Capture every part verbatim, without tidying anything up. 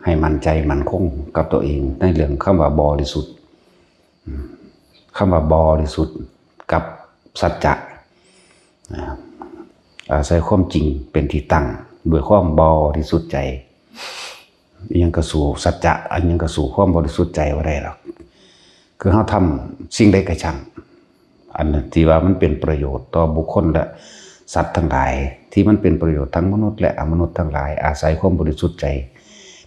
ให้มั่นใจมั่นคงกับตัวเองในเรื่องคำว่าบริสุทธิ์ อืม คำว่าบริสุทธิ์กับสัจจะ นะ อาศัยความจริงเป็นที่ตั้ง ด้วยความบริสุทธิ์ใจ อิหยังก็สู้สัจจะ อันยังก็สู้ความบริสุทธิ์ใจบ่ได้หรอก คือเฮาทำสิ่งใดก็ช่าง อันที่ว่ามันเป็นประโยชน์ต่อบุคคลและสัตว์ทั้งหลาย ที่มันเป็นประโยชน์ทั้งมนุษย์และอมนุษย์ทั้งหลาย อาศัยความบริสุทธิ์ใจ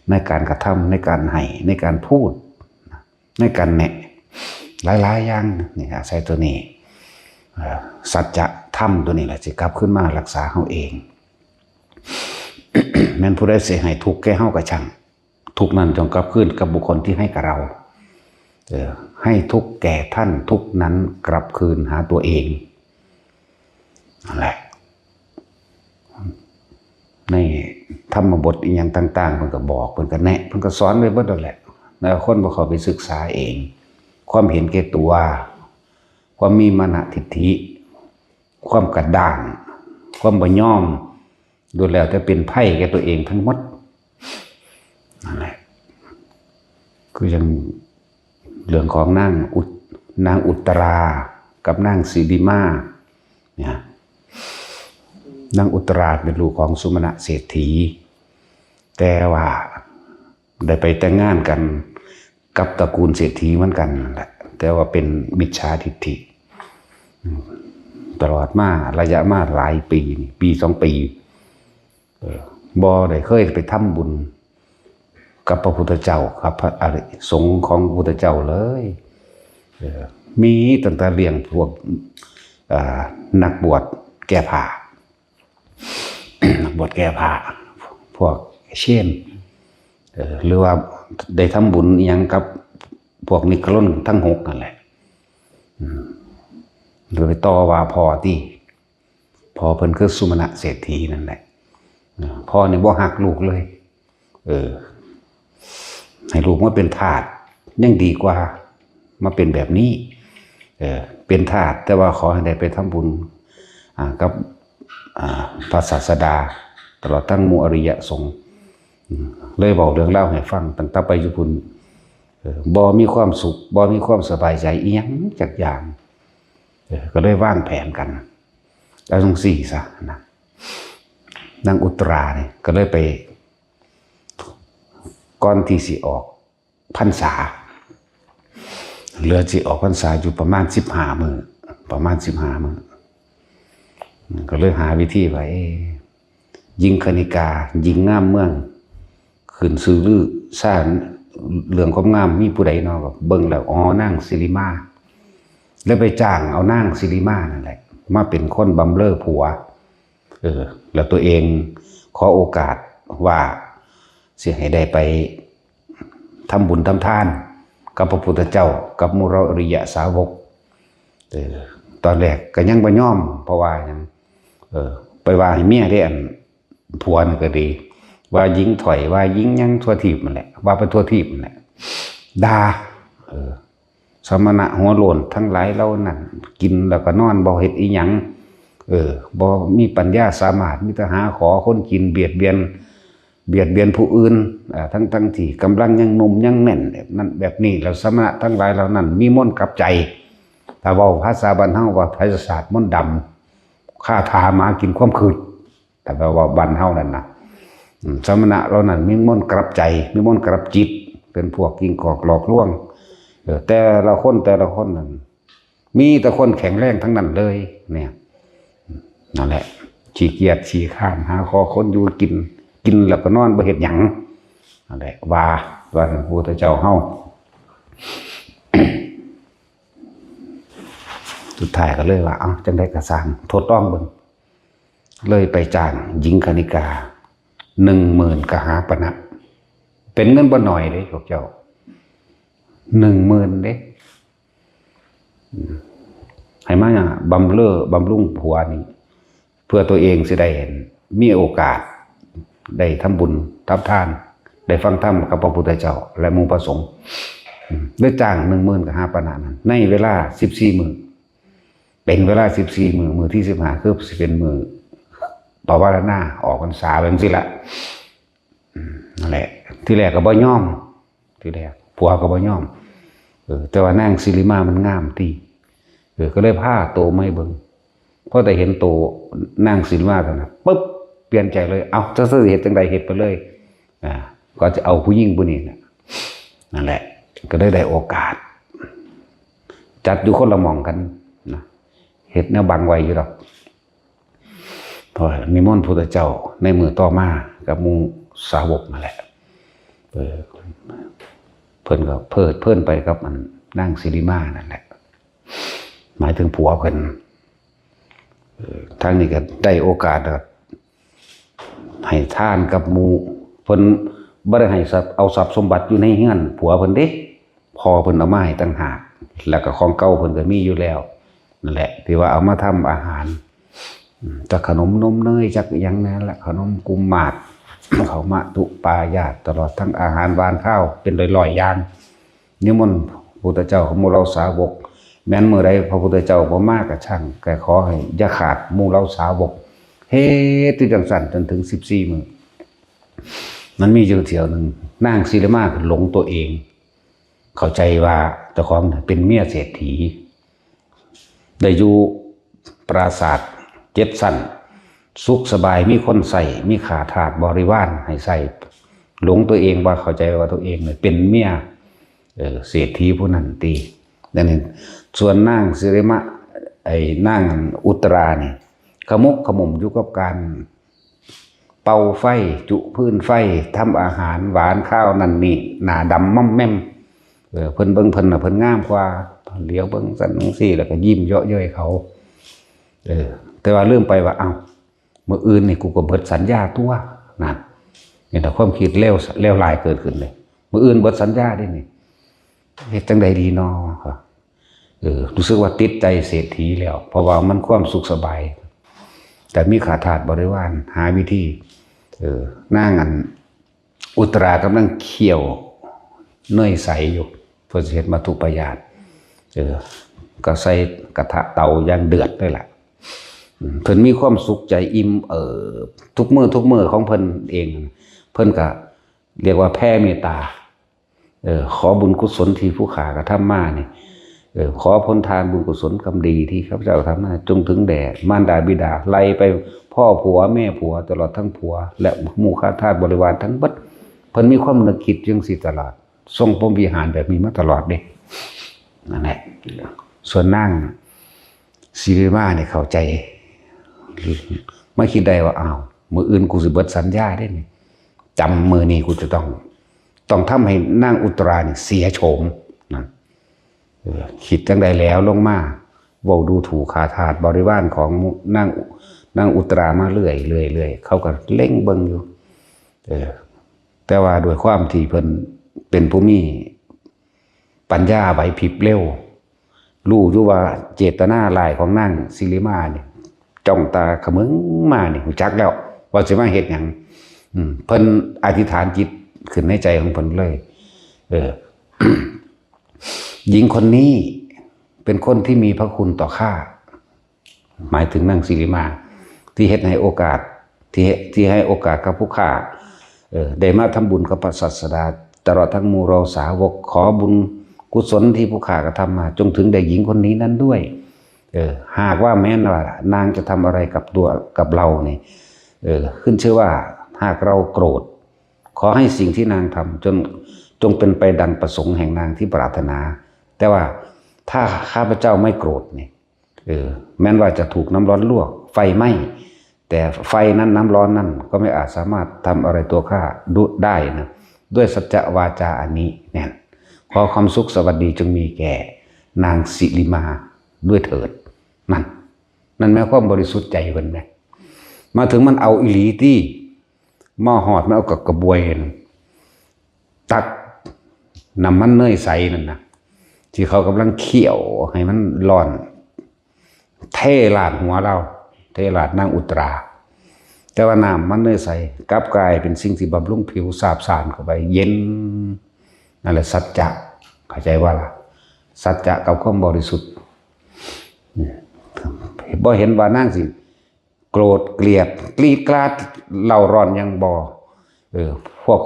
ในการกระทำ ในการให้ ในการพูด ในการแนะ หลายๆอย่างนี่ อาศัยตัวนี้ เอ่อ สัจธรรมตัวนี้แหละสิกลับคืนมารักษาเฮาเอง แม่นผู้ใดสิให้ทุกข์แก่เฮาก็ช่าง ทุกข์นั้นจงกลับคืนกับบุคคลที่ให้กับเรา เออ ให้ทุกข์แก่ท่าน ทุกข์นั้นกลับคืนหาตัวเอง นั่นแหละ ในธรรมบทอิหยังต่างๆ เพิ่นก็บอก เพิ่นก็แนะ เพิ่นก็สอนไว้เบิดนั่นแหละ แล้วคนบ่เข้าไปศึกษาเอง ความเห็นแก่ตัว ความมีมานะทิฏฐิ ความกระด้าง ความบ่ยอม ล้วนแล้วแต่เป็นภัยแก่ตัวเองทั้งหมด นั่นแหละ คืออย่างเรื่องของนางอุต นางอุตรากับนางสิริมา เนี่ย นางอุตราเป็นลูกของสุมาณะเศรษฐี แต่ว่าได้ไปแต่งงานกันกับตระกูลเศรษฐีเหมือนกันนั่นแหละ แต่ว่าเป็นมิจฉาทิฏฐิ อืม ตลอดมา ระยะมาหลายปีนี่ ปีสองปี เออ บ่ได้เคยไปทำบุญกับพระพุทธเจ้า กับพระอริยสงฆ์ของพระพุทธเจ้าเลย เออ มีตั้งแต่เลี้ยงพวก อ่า นักบวชแก้ผ้า นักบวชแก้ผ้า พวกเชน เออ หรือว่าได้ทำบุญอิหยังกับพวกนิกรนทั้งหกนั่นแหละ อืม หรือไปต่อว่าพ่อติ พ่อเพิ่นคือสุมาณะเศรษฐีนั่นแหละ เออ พ่อนี่บ่ฮักลูกเลย เออ ให้ลูกมาเป็นทาสยังดีกว่ามาเป็นแบบนี้ เออ เป็นทาส แต่ว่าขอให้ได้ไปทำบุญ อ่า กับ อ่า พระศาสดา ตลอดทั้งหมู่อริยสงฆ์ อืม เลยเว้าเรื่องราวให้ฟัง ตั้งแต่ไปอยู่พุ้น เออ บ่มีความสุข บ่มีความสบายใจอิหยังจักอย่าง เออ ก็เลยวางแผนกัน เอาจั่งซี้ซะนะ นางอุตรานี่ก็เลยไป ก่อนที่สิออกพรรษา เหลือสิออกพรรษาอยู่ประมาณสิบห้ามื้อ ประมาณสิบห้ามื้อ ก็เลยหาวิธีว่า เอ๊ะ หญิงคณิกา หญิงงามเมือง ขึ้นชื่อลือซ่านเรื่องความงามมีผู้ใดเนาะ ก็เบิ่งแล้ว อ๋อ นางสิริมา แล้วไปจ้างเอานางสิริมานั่นแหละ มาเป็นคนบำเรอผัว เออ แล้วตัวเองขอโอกาสว่าสิให้ได้ไปทำบุญทำทานกับพระพุทธเจ้า กับหมู่เราอริยสาวก เออ ตอนแรกก็ยังบ่ยอม เพราะว่าหยัง เออ ไปว่าให้เมียเด้ อันผัวนี่ก็ดี ว่าหญิงถ่อย ว่าหญิงหยังทั่วทีปนั่นแหละ ว่าไปทั่วทีปนั่นแหละ ด่า เออ สมณะหัวโล้นทั้งหลายเหล่านั้น กินแล้วก็นอน บ่เฮ็ดอิหยัง เออ บ่มีปัญญาสามารถ มีแต่หาขอคนกิน เบียดเบียน เบียดเบียนผู้อื่น อ่า ทั้งๆที่กำลังยังหนุ่มยังแน่น แบบนั้นแบบนี้ แล้วสมณะทั้งหลายเหล่านั้นมีมนต์กลับใจ ถ้าเว้าภาษาบ้านเฮาว่าไสยศาสตร์มนต์ดำ คาถาหมากินความคิด ถ้าแปลว่าบ้านเฮานั่นนะ อืม สมณะเหล่านั้นมีมนต์กลับใจ มีมนต์กลับจิต เป็นพวกกินกอกหลอกลวง เออ แต่ละคน แต่ละคนนั่น มีแต่คนแข็งแรงทั้งนั้นเลย เนี่ย นั่นแหละ ขี้เกียจขี้คร้าน หาขอคนอยู่กิน กินแล้วก็นอน บ่เฮ็ดหยัง นั่นแหละ ว่า ว่าพระพุทธเจ้าเฮา สุดท้ายก็เลยว่า เอ้า จั่งใดก็ซ่าง ทดลองเบิ่ง เลยไปจ้างหญิงคณิกา หนึ่งหมื่นกหาปณะ เป็นเงินบ่น้อยเด้พวกเจ้า หนึ่งหมื่นเด้ อืม ให้มาบำเรอบำรุงผัวนี่ เพื่อตัวเองสิได้มีโอกาส ได้ทำบุญทำทาน ได้ฟังธรรมกับพระพุทธเจ้า และหมู่พระสงฆ์ อืม ได้จ้างหนึ่งหมื่นกหาปณะนั้น ในเวลาสิบสี่มื้อ เป็นเวลาสิบสี่มื้อ มื้อที่สิบห้าคือสิเป็นมื้อปวารณาออกพรรษา เป็นสิละ อืม นั่นแหละ ที่แรกก็บ่ยอม ที่แรกผัวก็บ่ยอม เออ แต่ว่านางสิริมามันงามติ เออ ก็เลยพาโตมาให้เบิ่ง พอได้เห็นโตนางสิริมาเท่านั้นปุ๊บ เปลี่ยนใจเลย เอา จะสิเฮ็ดจั่งใดเฮ็ดไปเลย อ่า ก็จะเอาผู้หญิงผู้นี้นะ นั่นแหละ ก็ได้ได้โอกาส จัดอยู่คนละหม่องกันนะ เฮ็ดแนวบังไว้อยู่ดอก เพราะนิมนต์พุทธเจ้าในมื้อต่อมากับหมู่สาวกนั่นแหละ เออ เพิ่นก็เพลิดเพลินไปกับอันนางสิริมานั่นแหละ หมายถึงผัวเพิ่น เออ ทางนี้ก็ได้โอกาสก็ให้ทานกับหมู่ เพิ่นบ่ได้ให้ทรัพย์ เอาทรัพย์สมบัติอยู่ในเฮือนผัวเพิ่นเด้ พ่อเพิ่นเอามาให้ต่างหาก แล้วก็ของเก่าเพิ่นก็มีอยู่แล้ว นั่นแหละ ที่ว่าเอามาทำอาหาร อืม จักขนมนมเนย จักอิหยังนั่นแหละ ขนมกุมมาก ข้าวมะตุปายาต ตลอดทั้งอาหารหวานคาวเป็นร้อยๆอย่าง นิมนต์พุทธเจ้ากับหมู่เหล่าสาวก แม้นมื้อใดพระพุทธเจ้าบ่มาก็ช่าง ก็ขอให้อย่าขาดหมู่เหล่าสาวก เฮ็ดอยู่จั่งซั่นจนถึงสิบสี่มื้อ มันมีอยู่เที่ยวหนึ่ง นางสิริมาหลงตัวเอง เข้าใจว่าเจ้าของเป็นเมียเศรษฐี ได้อยู่ปราสาทเจ็ดชั้น สุขสบาย มีคนใช้ มีข้าทาสบริวารให้ใช้ หลงตัวเองว่าเข้าใจว่าตัวเองเนี่ยเป็นเมีย เออ เศรษฐีผู้นั้นติ นั่นเอง ส่วนนางสิริมา ไอ้นางอุตรานี่ ขมุกขมุมอยู่กับการ เป่าไฟ จุพื้นไฟ ทำอาหารหวานคาวนั่นนี่ หน้าดำม่อมแม่ม เออ เพิ่นเบิ่งเพิ่นน่ะ เพิ่นงามกว่า เหลียวเบิ่งซั่นจั่งซี้ แล้วก็ยิ้มเยาะเย้ยเขา เออ แต่ว่าลืมไปว่า เอ้า มื้ออื่นนี่กูก็เบิดสัญญาตั๊ว นั่น นี่แหละความคิดเลว เลวร้ายเกิดขึ้นเลย มื้ออื่นเบิดสัญญาเด้นี่ เฮ็ดจั่งใดดีน้อ เออ รู้สึกว่าติดใจเศรษฐีแล้ว เพราะว่ามันความสุขสบาย แต่มีข้าทาสบริวาร หาวิธี เออ นางอันอุตรากำลังเคี่ยวเนยใสอยู่ เพิ่นสิเฮ็ดมัทธุปายาส เออ ก็ใส่กระทะเตาอย่างเดือดเลยล่ะ อืม เพิ่นมีความสุขใจอิ่มเอิบทุกมื้อทุกมื้อของเพิ่นเอง เพิ่นก็เรียกว่าแผ่เมตตา เออ ขอบุญกุศลที่ผู้ข้ากระทำมานี่ เออ ขอผลทานบุญกุศลกรรมดีที่ข้าพเจ้ากระทำมา จงถึงแด่มารดาบิดา ไล่ไปพ่อผัวแม่ผัว ตลอดทั้งผัว และหมู่ข้าทาสบริวารทั้งเบิด เพิ่นมีความนึกคิดจั่งซี้ตลอด ทรงพรหมวิหารแบบนี้มาตลอดเด้ นั่นแหละ ส่วนนางสิริมาเนี่ยเข้าใจ มาคิดได้ว่า อ้าว มื้ออื่นกูสิเบิดสัญญาเด้นี่ จำมื้อนี้กูจะต้อง ต้องทำให้นางอุตรานี่เสียโฉม นั่น เออ คิดจั่งใดแล้วลงมา เว้าดูถูกข้าทาสบริวารของนาง นางอุตรามาเรื่อย เรื่อย เรื่อย เขาก็เล็งเบิ่งอยู่ เออ แต่ว่าด้วยความที่เพิ่นเป็นผู้มีปัญญาไหวพริบเร็ว รู้อยู่ว่าเจตนาร้ายของนางสิริมานี่ จ้องตาเขมึงมานี่ รู้จักแล้ว ว่าสิมาเฮ็ดหยัง อืม เพิ่นอธิษฐานจิตขึ้นในใจของเพิ่นเลย เออ หญิงคนนี้เป็นคนที่มีพระคุณต่อข้า หมายถึงนางสิริมา ที่เฮ็ดให้โอกาส ที่ ที่ให้โอกาสกับผู้ข้า เออ ได้มาทำบุญกับพระศาสดา ตลอดทั้งหมู่เหล่าสาวก ขอบุญกุศลที่ผู้ข้ากระทำมา จงถึงแด่หญิงคนนี้นั้นด้วย เออ หากว่าแม้นว่านางจะทำอะไรกับตัว กับเรานี่ เออ ขึ้นชื่อว่าหากเราโกรธ ขอให้สิ่งที่นางทำจน จงเป็นไปดังประสงค์แห่งนางที่ปรารถนา แต่ว่าถ้าข้าพเจ้าไม่โกรธนี่ เออ แม้นว่าจะถูกน้ำร้อนลวก ไฟไหม้ แต่ไฟนั้น น้ำร้อนนั้นก็ไม่อาจสามารถทำอะไรตัวข้าได้นะ ด้วยสัจจะวาจาอันนี้ แน่น ขอความสุขสวัสดีจงมีแก่นางสิริมาด้วยเถิด นั่น นั่นแม่นความบริสุทธิ์ใจเพิ่นแหม มาถึงมันเอาอีหลีตี้ มาฮอดมันเอากับกระบวยนั่น ตักน้ำมันเนยใสนั่นนะ ที่เขากำลังเคี่ยวให้มันร้อน เทราดหัวลาว เทราดนางอุตรา แต่ว่าน้ำมันเนยใสกลับกลายเป็นสิ่งที่บำรุงผิวสาบซ่านเข้าไป เย็น นั่นแหละสัจจะ เข้าใจบ่ล่ะ สัจจะกับความบริสุทธิ์ อืม บ่เห็นว่านางสิ โกรธเกลียดกรีดกราดเร่าร้อนหยังบ่ เออ พวก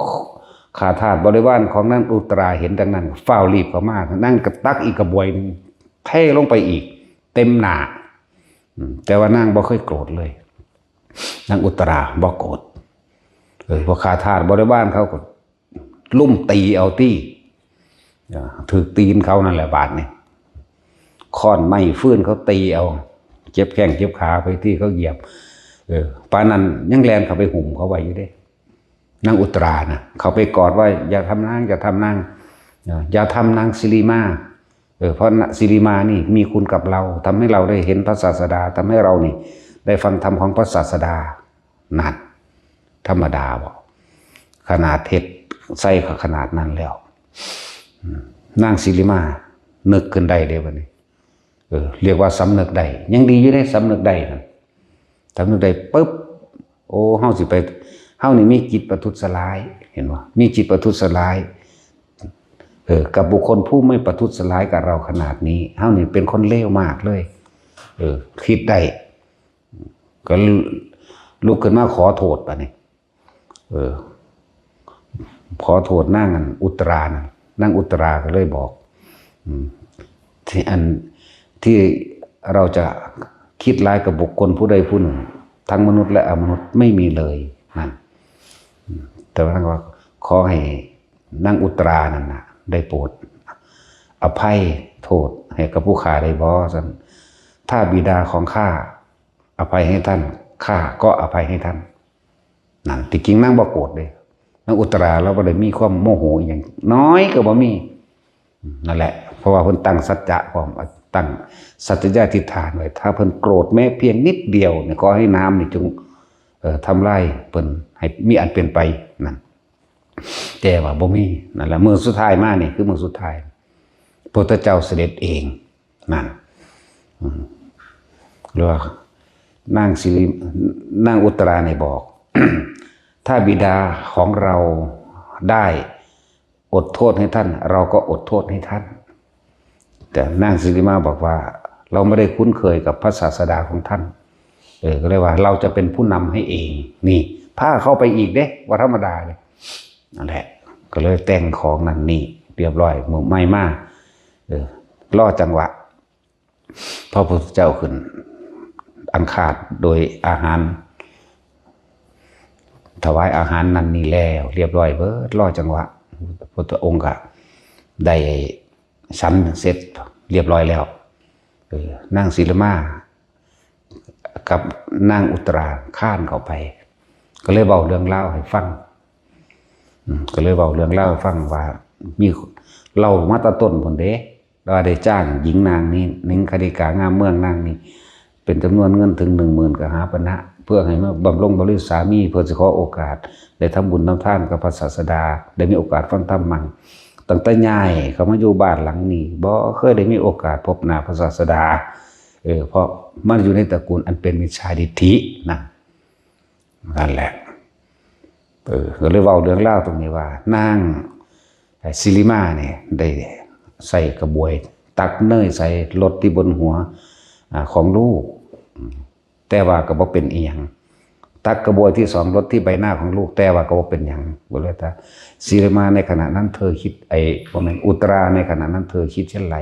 ข้าทาสบริวารของนางอุตราเห็นดังนั้น ฟ้าวรีบเข้ามา นางก็ตักอีกกระบวยหนึ่ง เทลงไปอีก เต็มหน้า อืม แต่ว่านางบ่เคยโกรธเลย นางอุตราบ่โกรธ เออ พวกข้าทาสบริวารเขาก็ลุ่มตีเอาตี้ อ่า ถืกตีนเขานั่นแหละบาดนี่ ค้อนไม้ฟืนเขาตีเอา เจ็บแข้งเจ็บขาไปตี้เขาเหยียบ เออ ปานนั้นยังแล่นเข้าไปหุ้มเขาไว้อยู่เด้ นางอุตรานะ เขาไปกอดว่า "อย่าทำนาง อย่าทำนาง เออ อย่าทำนางสิริมา เออ เพราะสิริมานี่มีคุณกับเรา ทำให้เราได้เห็นพระศาสดา ทำให้เรานี่ได้ฟังธรรมของพระศาสดา" นั่น ธรรมดาบ่ ขนาดเฮ็ดใส่ขนาดนั้นแล้ว อืม นางสิริมานึกขึ้นได้เด้บัดนี้ เออ เรียกว่าสำนึกได้ ยังดีอยู่เด้ สำนึกได้นั่น สำนึกได้ปุ๊บ โอ้ เฮาสิไป เฮานี่มีจิตประทุษร้าย เห็นบ่ มีจิตประทุษร้าย เออ กับบุคคลผู้ไม่ประทุษร้ายกับเราขนาดนี้ เฮานี่เป็นคนเลวมากเลย เออ คิดได้ ก็ลุกขึ้นมาขอโทษบัดนี้ เออ ขอโทษนางอันอุตรานะ นางอุตราก็เลยบอก อืม ที่อัน ที่เราจะคิดร้ายกับบุคคลผู้ใดผู้หนึ่ง ทั้งมนุษย์และอมนุษย์ไม่มีเลยนั่น อืม แต่ว่านางว่า ขอให้นางอุตรานั่นนะ ได้โปรดอภัยโทษให้กับผู้ข้าได้บ่ ซั่น ถ้าบิดาของข้าอภัยให้ท่าน ข้าก็อภัยให้ท่าน นั่น ที่จริงนางบ่โกรธเด้ นางอุตราลาวบ่ได้มีความโมโหอหย่าง น้อยก็บ่มี นั่นแหละ เพราะว่าเพิ่นตั้งสัจจะพร้อม ตั้งสัจจะอธิษฐานไว้ ถ้าเพิ่นโกรธแม้เพียงนิดเดียวเนี่ย ขอให้น้ำนี่จง เอ่อ ทำลายเพิ่นให้มีอันเป็นไป นั่น แต่ว่าบ่มี นั่นแหละ มื้อสุดท้ายมานี่คือมื้อสุดท้าย พระพุทธเจ้าเสด็จเอง นั่น อืม หรือว่านางสิริ นางอุตรานี่บอก ถ้าบิดาของเราได้อดโทษให้ท่าน เราก็อดโทษให้ท่าน แต่นางสิริมาบอกว่า เราไม่ได้คุ้นเคยกับพระศาสดาของท่าน เออ ก็เลยว่า เราจะเป็นผู้นำให้เอง นี่ พาเข้าไปอีกเด้ ว่าธรรมดาเลย นั่นแหละ ก็เลยแต่งของนั่นนี่เรียบร้อย มื้อใหม่มา เออ รอจังหวะ พระพุทธเจ้าขึ้นอังคาสโดยอาหาร ถวายอาหารนั่นนี่แล้ว เรียบร้อยเบิด รอจังหวะ พระพุทธองค์ก็ได้ฉันเสร็จเรียบร้อยแล้ว เออ นางสิริมากับนางอุตราคลานเข้าไป ก็เลยเว้าเรื่องราวให้ฟัง อืม ก็เลยเว้าเรื่องราวให้ฟังว่า มี เล่ามาแต่ต้นพุ้นเด้ ว่าได้จ้างหญิงนางนี้ หนิงคณิกางามเมืองนางนี้ เป็นจำนวนเงินถึงหนึ่งหมื่นกหาปณะ เพื่อให้มาบำรุงบำเรอสามี เพื่อสิขอโอกาส ได้ทำบุญทำทานกับพระศาสดา ได้มีโอกาสฟังธรรมมั่ง ตั้งแต่ย้ายเข้ามาอยู่บ้านหลังนี้ บ่เคยได้มีโอกาสพบหน้าพระศาสดา เออ เพราะมันอยู่ในตระกูลอันเป็นมิจฉาทิฏฐินั่น นั่นแหละ เออ ก็เลยเว้าเรื่องราวตรงนี้ว่า นางสิริมาเนี่ยได้ใส่กระบวย ตักเนยใส่หลดที่บนหัว อ่า ของลูก อืม แต่ว่าก็บ่เป็นอีหยัง ตักกระบวยที่สองหลดที่ใบหน้าของลูก แต่ว่าก็บ่เป็นหยัง บ่เลย แต่สิริมาในขณะนั้นเธอคิด ไอ้ บ่แม่น อุตราในขณะนั้นเธอคิดเช่นไร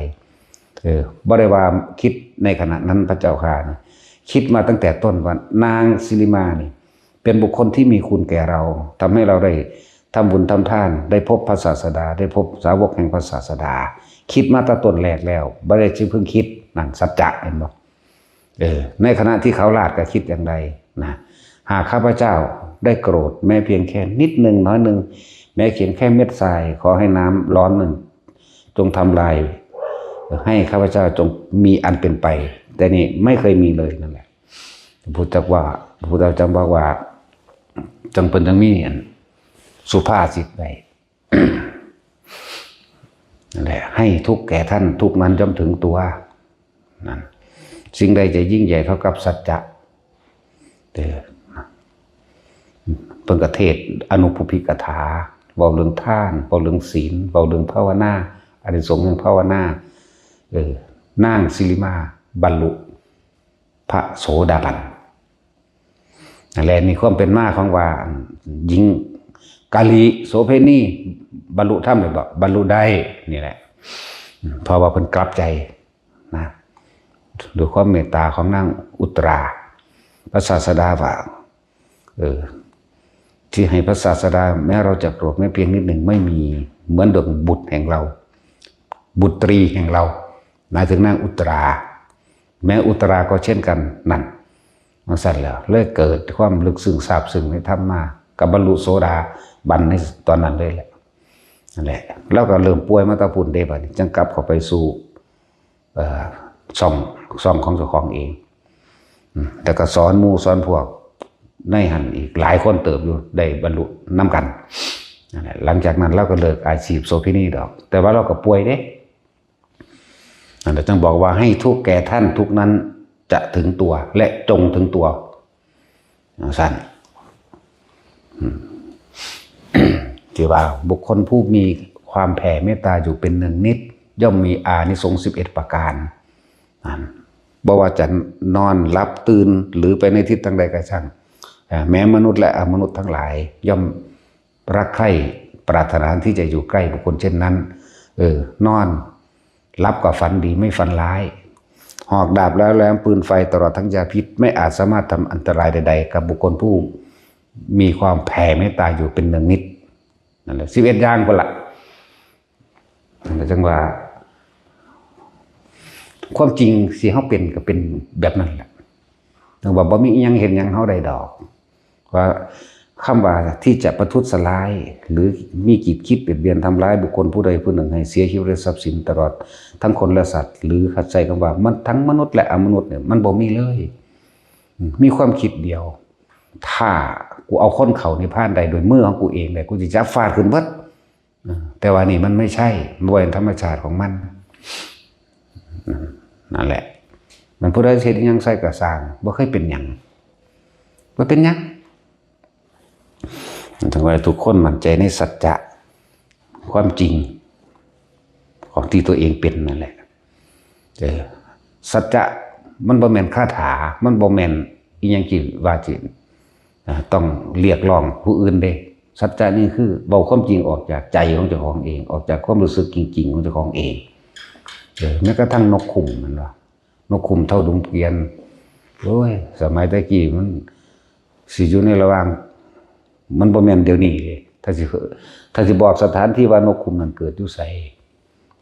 เออ บ่ได้ว่าคิดในขณะนั้นพระเจ้าค่ะนะ คิดมาตั้งแต่ต้นว่านางสิริมานี่ เป็นบุคคลที่มีคุณแก่เรา ทำให้เราได้ทำบุญทำทาน ได้พบพระศาสดา ได้พบสาวกแห่งพระศาสดา คิดมาตั้งต้นแรกแล้ว บ่ได้เพิ่งคิด นั่นสัจจะ เห็นบ่ เออ ในขณะที่เขาลาดก็คิดอย่างใดนะ หากข้าพเจ้าได้โกรธแม้เพียงแค่นิดหนึ่งน้อยหนึ่ง แม้เพียงแค่เม็ดทราย ขอให้น้ำร้อนหนึ่งจงทำลาย ให้ข้าพเจ้าจงมีอันเป็นไป แต่นี่ไม่เคยมีเลยนั่นแหละ พุทธเจ้าว่า พุทธเจ้าบอกว่า จังเพิ่นจังมีอันสุภาษิตไว้ นั่นแหละ ให้ทุกข์แก่ท่าน ทุกข์นั้นย่อมถึงตัว นั่น สิ่งใดจะยิ่งใหญ่เท่ากับสัจจะ เออ เพิ่นก็เทศน์อนุปปิกถา เว้าเรื่องทาน เว้าเรื่องศีล เว้าเรื่องภาวนา อานิสงส์แห่งภาวนา เออ นางสิริมาบรรลุพระโสดาบัน นั่นแหละ นี่ความเป็นมาของว่า หญิง กาลีโสเภณี บรรลุธรรมได้บ่ บรรลุได้ นี่แหละ อืม เพราะว่าเพิ่นกลับใจนะ ด้วยความเมตตาของนางอุตรา พระศาสดาว่า เออ ที่ให้พระศาสดา แม้เราจะโกรธแม้เพียงนิดหนึ่ง ไม่มีเหมือนดวงบุตรแห่งเรา บุตรีแห่งเรา หมายถึงนางอุตรา แม้อุตราก็เช่นกัน นั่น ว่าซั่นแล้ว เลยเกิดความลึกซึ้งซาบซึ้งในธรรมมา ก็บรรลุโสดาบันในตอนนั้นเลยแหละ นั่นแหละ แล้วก็เริ่มป่วยมาแตะพุ้นเด้ บัดนี้จั่งกลับเข้าไปสู่ เอ่อ ช่อง ช่องของเจ้าของเอง อืม แล้วก็สอนหมู่สอนพวกในหั่นอีกหลายคนเติบอยู่ ได้บรรลุนำกัน นั่นแหละ หลังจากนั้นเราก็เลิกอาชีพโสเภณีดอก แต่ว่าเราก็ป่วยเด้ นั่นแหละ จึงบอกว่าให้ทุกข์แก่ท่านทุกข์นั้นจะถึงตัว และจงถึงตัว จั่งซั้น อืม ที่ว่าบุคคลผู้มีความแผ่เมตตาอยู่เป็นเนืองนิด ย่อมมีอานิสงส์สิบเอ็ดประการ นั่น บ่ว่าจะนอนหลับตื่นหรือไปในทิศทางใดก็ช่าง อ่า แม้มนุษย์และอมนุษย์ทั้งหลาย ย่อมรักใคร่ปรารถนาที่จะอยู่ใกล้บุคคลเช่นนั้น เออ นอนหลับก็ฝันดีไม่ฝันร้าย หอกดาบแล้วแหลมปืนไฟตลอดทั้งยาพิษ ไม่อาจสามารถทำอันตรายใดๆ กับบุคคลผู้มีความแผ่เมตตาอยู่เป็นเนืองนิด นั่นแหละ สิบเอ็ดอย่างพุ้นละ นั่นแหละ จั่งว่า ความจริงสิเฮาเป็นก็เป็นแบบนั้นแหละ จั่งว่าบ่มีอิหยังเฮ็ดหยังเฮาได้ดอก ว่าคำว่าที่จะประทุษร้าย หรือมีจิตคิดเบียดเบียนทำร้ายบุคคลผู้ใดผู้หนึ่งให้เสียชีวิตและทรัพย์สินตลอดทั้งคนและสัตว์ หรือใช้คำว่ามันทั้งมนุษย์และอมนุษย์เนี่ย มันบ่มีเลย อืม มีความคิดเดียว ถ้ากูเอาคนเข้านิพพานได้โดยมือของกูเองได้ กูสิจับฟาดขึ้นเบิด เออ แต่ว่านี่มันไม่ใช่ มันบ่เป็นธรรมชาติของมัน อืม นั่นแหละ มันผู้ใดเฮ็ดอิหยังใส่ก็ซ่าง บ่เคยเป็นหยัง บ่เป็นหยัง จั่งว่าทุกคนมั่นใจในสัจจะ ความจริง ของที่ตัวเองเป็นนั่นแหละ เออ สัจจะมันบ่แม่นคาถา มันบ่แม่นอิหยังที่ว่าสิ อ่า ต้องเรียกร้องผู้อื่นเด้ สัจจะนี่คือเว้าความจริงออกจากใจของเจ้าของเอง ออกจากความรู้สึกจริงๆของเจ้าของเอง เออ แม้กระทั่งนกคุ้ม แม่นบ่ นกคุ้มเท่าดุมเกวียน โอ้ย สมัยแต่กี้มันสิอยู่ในระหว่าง มันบ่แม่นเดี๋ยวนี้เด้ ถ้าสิ ถ้าสิบอกสถานที่ว่านกคุ้มนั่นเกิดอยู่ไส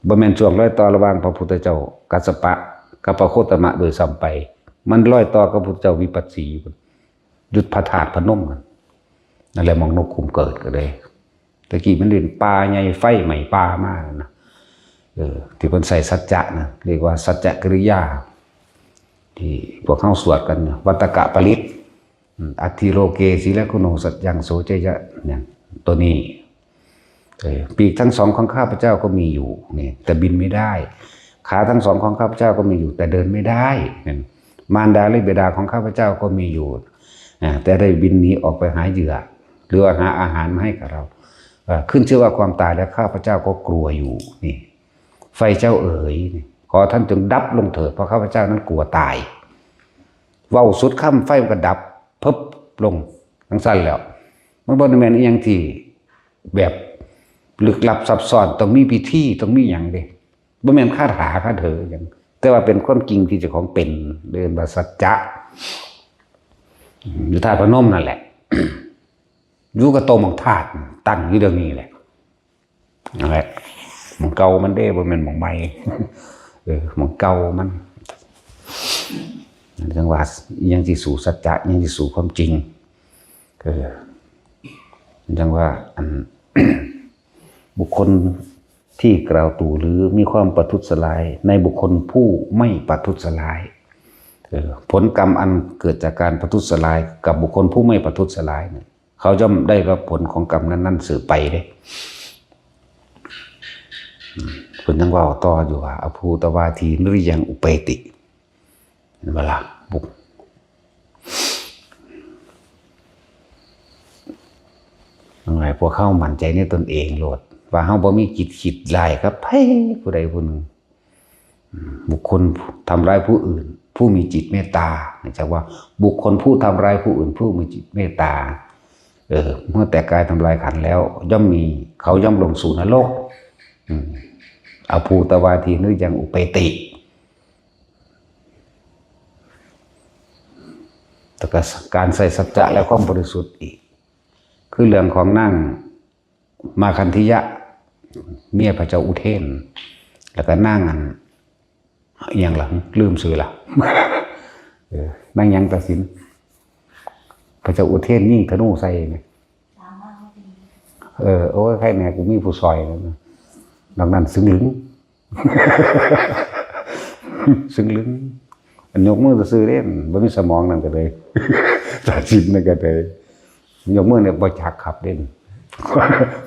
บ่แม่นช่วงรอยต่อระหว่างพระพุทธเจ้ากัสสปะกับพระโคตมะโดยซ้ำไป มันรอยต่อกับพุทธเจ้าวิปัสสีพุ้น อยู่พระธาตุพนมนั่น นั่นแหละหม่องนกคุ้มเกิดก็เลย แต่กี้มันเป็นป่าใหญ่ ไฟไหม้ป่ามานั่นนะ เออ ที่เพิ่นใส่สัจจะนะ เรียกว่าสัจจกิริยา ที่พวกเฮาสวดกันเนี่ย วัตตกปริตร อืม อัตถิโลเก สีลักขุโณ สัจยังโส เจยะ เนี่ย ตัวนี้ เออ ปีกทั้งสองของข้าพเจ้าก็มีอยู่ นี่ แต่บินไม่ได้ ขาทั้งสองของข้าพเจ้าก็มีอยู่ แต่เดินไม่ได้ เนี่ย มารดาและบิดาของข้าพเจ้าก็มีอยู่ อ่า แต่ได้บินหนีออกไปหาเหยื่อ หรือว่าหาอาหารมาให้กับเรา เอ่อ ขึ้นชื่อว่าความตายแล้วข้าพเจ้าก็กลัวอยู่ นี่ ไฟเจ้าเอ๋ย นี่ ขอท่านจงดับลงเถิด เพราะข้าพเจ้านั้นกลัวตาย เว้าสุดคำไฟมันก็ดับ เพิบลง จั่งซั้นแล้ว มันบ่ได้แม่นอิหยังที่แบบลึกลับซับซ้อน ต้องมีพิธี ต้องมีหยังเด้ บ่แม่นคาถาคาเถอหยัง แต่ว่าเป็นความจริงที่เจ้าของเป็น เรียกว่าสัจจะ อยู่ธาตุพนมนั่นแหละ อยู่กับโตหม่องธาตุ ตั้งอยู่เดี๋ยวนี้แหละ นั่นแหละ หม่องเก่ามันเด้ บ่แม่นหม่องใหม่ เออ หม่องเก่ามัน จั่งว่าอิหยังสิสู้สัจจะ อิหยังสิสู้ความจริง เออ จั่งว่าอัน บุคคลที่กล่าวตู่หรือมีความประทุษร้ายในบุคคลผู้ไม่ประทุษร้าย เออ ผลกรรมอันเกิดจากการประทุษร้ายกับบุคคลผู้ไม่ประทุษร้ายเนี่ย เขาย่อมได้รับผลของกรรมนั้นๆสืบไปเด้ อืม เพิ่นยังเว้าต่ออยู่ว่า อภูตวาทีนริยังอุปเปติ เห็นบ่ล่ะ บุค ทั้งหลายพวกเฮามั่นใจในตนเองโลด ว่าเฮาบ่มีจิตคิดร้ายกับไผผู้ใดผู้หนึ่ง อืม บุคคลทำร้ายผู้อื่น ผู้มีจิตเมตตา เนื่องจากว่าบุคคลผู้ทำร้ายผู้อื่น ผู้มีจิตเมตตา เออ เมื่อแตกกายทำลายขันธ์แล้ว ย่อมมี เขาย่อมลงสู่นรก อืม อภูตวาที หรือยังอุเปติ แล้วก็การใส่สัจจะและความบริสุทธิ์อีก คือเรื่องของนางมาคันธิยะ เมียพระเจ้าอุเทน แล้วก็นางอัน อหย่างล่ะ ลืมชื่อละ เออ นางหยัง ตาสิน พระเจ้าอุเทนยิงธนูใส่ไหม เออ โอ้ย ใครแน่ กูมีผู้ซอยแล้วนะ นอกนั้นซึ่งลึง ซึ่งลึง อันยกมือซื่อๆเด้ บ่มีสมองนั่นก็เลย ตัดสินนั่นก็เลย ยกมือเนี่ยบ่จักครับเด้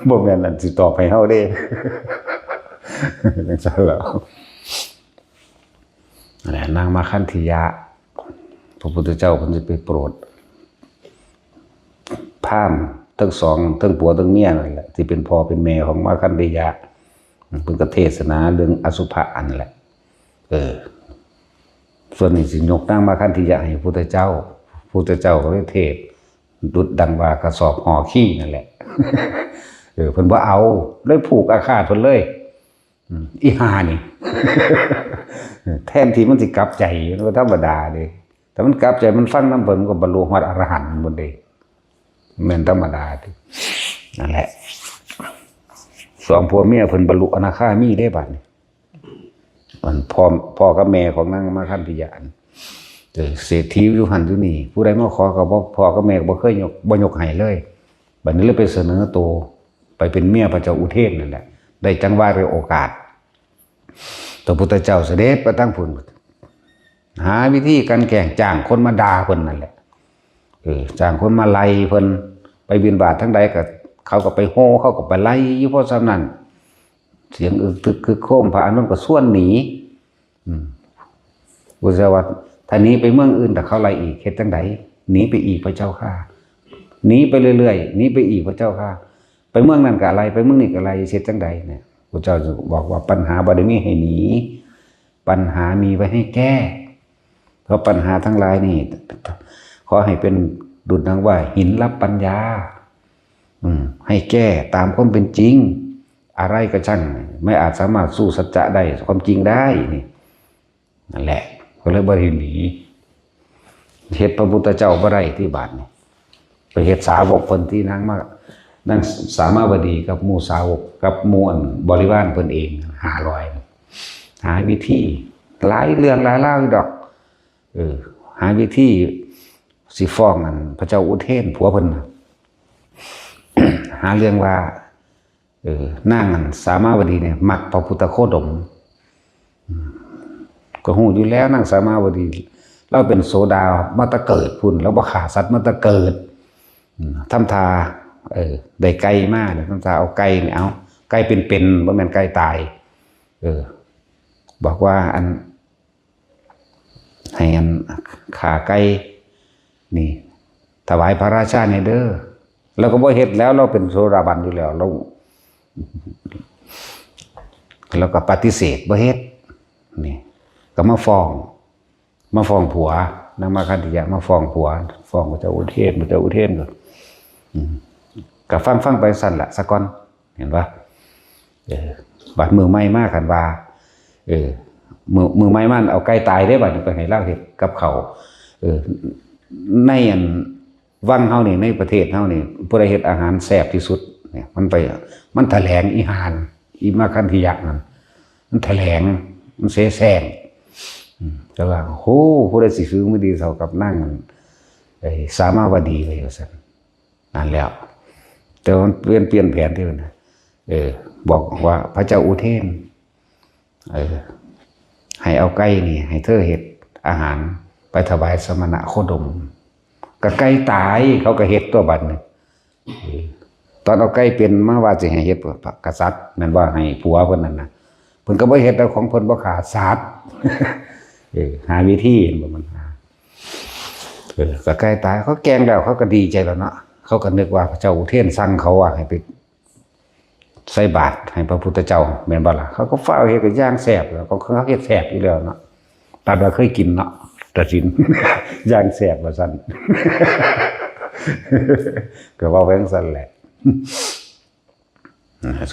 บ่แม่นอันสิตอบให้เฮาเด้ จังซั่นแล้ว นั่นแหละ นางมาคันธิยะ พระพุทธเจ้าเพิ่นสิไปโปรดพราหมณ์ทั้งสอง ทั้งผัวทั้งเมียนั่นแหละ ที่เป็นพ่อเป็นแม่ของมาคันธิยะ เพิ่นก็เทศนาเรื่องอสุภะอันแหละ เออ ส่วนนี้สิยกนางมาคันธิยะให้พุทธเจ้า พุทธเจ้าก็เลยเทศน์ดุจดังว่ากระสอบห่อขี้นั่นแหละ เออ เพิ่นบ่เอา เลยผูกอาฆาตเพิ่นเลย อืม อีห่านี่ แทนที่มันสิกลับใจ มันก็ธรรมดาเด้ แต่มันกลับใจ มันฟังนำเพิ่น มันก็บรรลุฮอดอรหันต์หมดเด้ แม่นธรรมดาติ นั่นแหละ สองผัวเมียเพิ่นบรรลุอนาคามีเด้บัดนี้ อันพ่อ พ่อกับแม่ของนางมาคันธิยะ เออ เศรษฐีอยู่หั่นอยู่นี่ ผู้ใดมาขอก็บ่ พ่อกับแม่ก็บ่เคยยก บ่ยกให้เลย บัดนี้เลยไปเสนอตัว ไปเป็นเมียพระเจ้าอุเทนนั่นแหละ ได้จังหวะได้โอกาส พระพุทธเจ้าเสด็จไปทางพุ้น หาวิธีกลั่นแกล้ง จ้างคนมาด่าเพิ่นนั่นแหละ เออ จ้างคนมาไล่เพิ่น ไปบิณฑบาตทางใดก็ เขาก็ไปโห่ เขาก็ไปไล่อยู่ เพราะฉะนั้น เสียงอึกทึกครึกโครม พระอานนท์ก็ชวนหนี อืม พุทธเจ้าว่า ถ้าหนีไปเมืองอื่น ถ้าเขาไล่อีก เฮ็ดจังใด หนีไปอีกพระเจ้าข้า หนีไปเรื่อยๆ หนีไปอีกพระเจ้าข้า ไปเมืองนั้นก็ไล่ ไปเมืองนี้ก็ไล่ เฮ็ดจังใดเนี่ย พุทธเจ้าบอกว่า ปัญหาบ่ได้มีให้หนี ปัญหามีไว้ให้แก้ เพราะปัญหาทั้งหลายนี่ ขอให้เป็นดุจดังว่าหินรับปัญญา อืม ให้แก้ตามความเป็นจริง อะไรก็ช่าง ไม่อาจสามารถสู้สัจจะได้ ความจริงได้นี่ นั่นแหละ ก็เลยบ่ได้หนี เฮ็ดพระพุทธเจ้าบ่ได้ที่บาดนี่ ไปเฮ็ดสาวกเพิ่นที่นางมา นางสามาวดีกับหมู่สาวก กับหมู่อันบริวารเพิ่นเอง ห้าร้อย หาวิธี หลายเรื่องหลายราวอยู่ดอก เออ หาวิธีสิฟ้องอันพระเจ้าอุเทนผัวเพิ่นน่ะ หาเรื่องว่า เออ นางอันสามาวดีเนี่ย มักพระพุทธโคดม อืม ก็ฮู้อยู่แล้ว นางสามาวดี ลาวเป็นโสดามาแต่เกิดพุ้น ลาวบ่ฆ่าสัตว์มาแต่เกิด อืม ทำท่า เออ ได้ไก่มาเนี่ย ทำท่าเอาไก่เนี่ย เอา ไก่เป็นๆ บ่แม่นไก่ตาย เออ บอกว่าอัน ให้อันฆ่าไก่นี่ ถวายพระราชาเนี่ยเด้อ ลาวก็บ่เฮ็ดแล้ว ลาวเป็นโสดาบันอยู่แล้ว ลาว ลาวก็ปฏิเสธบ่เฮ็ด นี่ ก็มาฟ้อง มาฟ้องผัว นางมาคันธิยะมาฟ้องผัว ฟ้องพระเจ้าอุเทน พระเจ้าอุเทนก็ อืม ก็ฟังๆ ไปซั่นล่ะ ซะก่อน เห็นปะ เออ บัดมื้อใหม่มา คันว่า เออ มื้อ มื้อใหม่มาเอาไก่ตายเด้ บัดนี้ไปให้ลาวเฮ็ดกับข้าว เออ ในอันวังเฮานี่ ในประเทศเฮานี่ ผู้ใดเฮ็ดอาหารแซ่บที่สุดเนี่ย มันไป มันแถลง อีห่า อีมาคันธิยะนั่น มันแถลง มันเสแสร้ง อืม แต่ว่า โห ผู้ใดสิฝีมือดีเท่ากับนางอัน ไอ้สามาวดีเลย ว่าซั่น นั่นแล้ว แต่ว่ามันเปลี่ยน เปลี่ยนแผนที่มันนะ เออ บอกว่าพระเจ้าอุเทน เออ ให้เอาไก่นี่ ให้เธอเฮ็ดอาหารไปถวายสมณะโคดม ก็ไก่ตาย เขาก็เฮ็ดตัวบัดนี่ เออ ตอนเอาไก่เป็นมาว่าสิให้เฮ็ดกษัตริย์ แม่นว่าให้ผัวเพิ่นนั่นน่ะ เพิ่นก็บ่เฮ็ด เอาของเพิ่นบ่ฆ่าสัตว์ เออ หาวิธี เห็นบ่ มันหา เออ ก็ไก่ตาย เขาแกล้งแล้ว เขาก็ดีใจแล้วเนาะ เขาก็นึกว่าพระเจ้าอุเทนสั่งเขาว่าให้ไปใส่บาตรให้พระพุทธเจ้า แม่นบ่ล่ะ เขาก็ฟ้าวเฮ็ดก็อย่างแซ่บ แล้วก็เขาเฮ็ดแซ่บอยู่แล้วเนาะ ตามว่าเคยกินเนาะ ตัดสิน อย่างแซ่บว่าซั่น ก็เว้าไปจั่งซั้นแหละ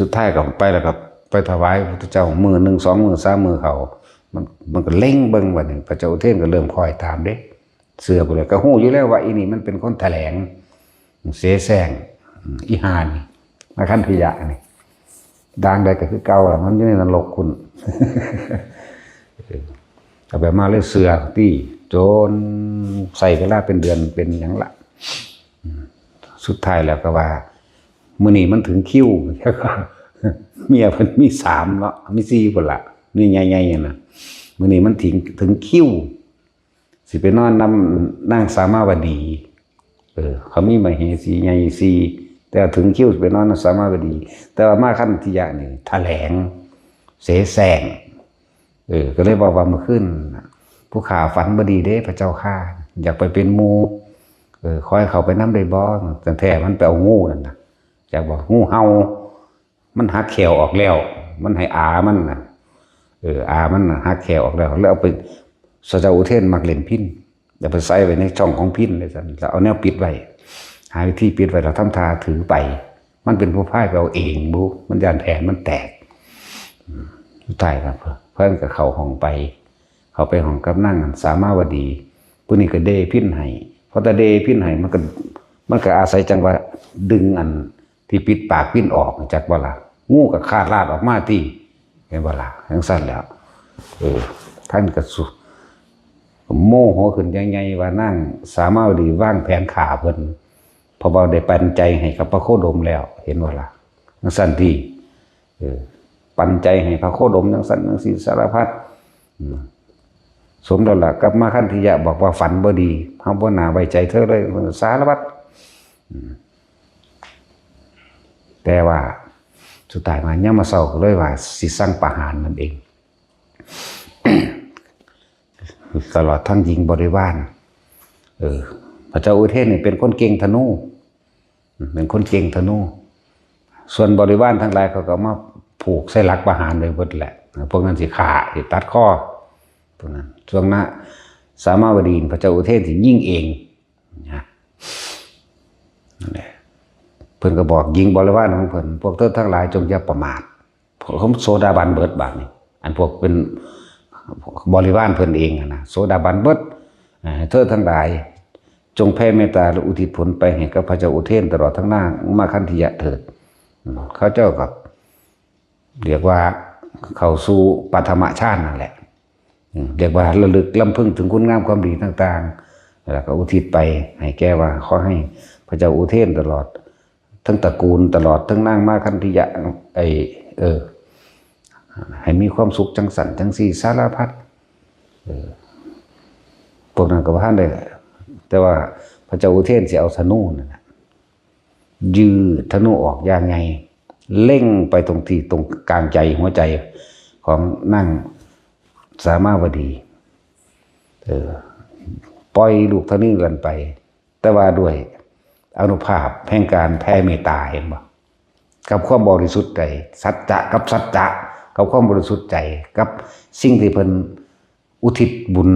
สุดท้ายก็ไปแล้วก็ไปถวายพระพุทธเจ้ามื้อหนึ่งสองมื้อสามมื้อเขา มันมันก็เล็งเบิ่งบัดนี้ พระเจ้าอุเทนก็เริ่มคอยตามเด้ เชื่อไปเลย ก็ฮู้อยู่แล้วว่าอีนี่มันเป็นคนแถลง เสแสร้ง อีห่านี่ มาคันธยะนี่ ด่างใดก็คือเก่าล่ะ มันอยู่ในนรกคุณ เอาไปมาเลยเชื่อตี้ จนใช้เวลาเป็นเดือนเป็นหยังละ สุดท้ายแล้วก็ว่า มื้อนี้มันถึงคิว เมียเพิ่นมีสามเนาะ มีสี่พุ่นละ นี่ใหญ่ๆนั่นน่ะ มื้อนี้มันถึง ถึงคิว สิไปนอนนำนางสามาวดี เออ เขามีมเหสีใหญ่สี่ แต่ถึงคิวสิไปนอนนำสามาวดี แต่ว่ามาคันธยะนี่แถลง เสแสร้ง เออ ก็เลยบอกว่ามื้อคืนน่ะ ผู้ข้าฝันบ่ดีเด้พระเจ้าข้า อยากไปเป็นหมู่ เออ ขอให้เขาไปนำได้บ่ แต่แท้มันไปเอางูนั่นน่ะ จักบ่ งูเห่า มันหักแข้วออกแล้ว มันให้อามันน่ะ เออ อามันน่ะหักแข้วออกแล้ว แล้วเอาไป พระเจ้าอุเทนมักเล่นพิณ แล้วไปใส่ไว้ในช่องของพิณเลยซั่น แล้วเอาแนวปิดไว้ หาวิธีปิดไว้ แล้วทำท่าถือไป มันเป็นผู้พายไปเอาเองบุ มันย้านแผนมันแตก อืม สุดท้ายครับ เพิ่นก็เข้าห้องไป เข้าไปห้องกับนางสามาวดี ผู้นี้ก็เดพิณให้ พอตาเดพิณให้ มันก็ มันก็อาศัยจังหวะดึงอันที่ปิดปากพิณออก จักบ่ล่ะ งูก็คาดลาดออกมาติ เห็นบ่ล่ะ จั่งซั้นแหล้ว เออ ท่านก็สุ โมโหขึ้นใหญ่ๆว่านางสามาวดีวางแผนฆ่าเพิ่น เพราะว่าได้ปันใจให้กับพระโคดมแล้ว เห็นบ่ล่ะ จั่งซั้นติ เออ ปันใจให้พระโคดมจั่งซั้นจั่งซี้สารพัด อืม สมแล้วล่ะ กับมาคันธยะบอกว่าฝันบ่ดี เฮาบ่น่าไว้ใจเธอเลย สารพัด อืม แต่ว่าสุดท้ายมายามมื้อเช้าก็เลยว่าสิสั่งประหารนั่นเอง ตลอดทั้งหญิงบริวาร เออ พระเจ้าอุเทนนี่เป็นคนเก่งธนู เป็นคนเก่งธนู ส่วนบริวารทั้งหลายเขาก็มาผูกใส่หลักประหารไว้เบิดแหละ พวกนั้นสิฆ่า สิตัดคอ พวกนั้น ช่วงนั้น สามาวดี พระเจ้าอุเทนสิยิงเอง นะ นั่นแหละ เพิ่นก็บอกหญิงบริวารของเพิ่น พวกเธอทั้งหลายจงอย่าประมาท พวกเขาโสดาบันเบิดบาดนี้ อันพวกเป็นบริวารเพิ่นเองหั้นนะ โสดาบันเบิด เอ่อ เธอทั้งหลาย จงแผ่เมตตาและอุทิศผลไปให้กับพระเจ้าอุเทนตลอดทั้งนางมาคันธยะเถิด อืม เขาเจ้าก็เรียกว่าเข้าสู่ปฐมฌานนั่นแหละ อืม เรียกว่าระลึกรำพึงถึงคุณงามความดีต่างๆ แล้วก็อุทิศไปให้แก่ว่าขอให้พระเจ้าอุเทนตลอด ทั้งตระกูลตลอดทั้งนางมาคันธยะ ไอ้ เออ ให้มีความสุขจั่งซั้นจั่งซี้สารพัด เออ พวกนั้นก็บ่ทันได้ แต่ว่าพระเจ้าอุเทนสิเอาธนูนั่นน่ะ ยืดธนูออกอย่างไง เล็งไปตรงที่ตรงกลางใจหัวใจของนางสามาวดี เออ ปล่อยลูกธนูกันไป แต่ว่าด้วยอานุภาพแห่งการแผ่เมตตา เห็นบ่ กับความบริสุทธิ์ใจ สัจจะกับสัจจะ กับความบริสุทธิ์ใจ กับสิ่งที่เพิ่นอุทิศบุญ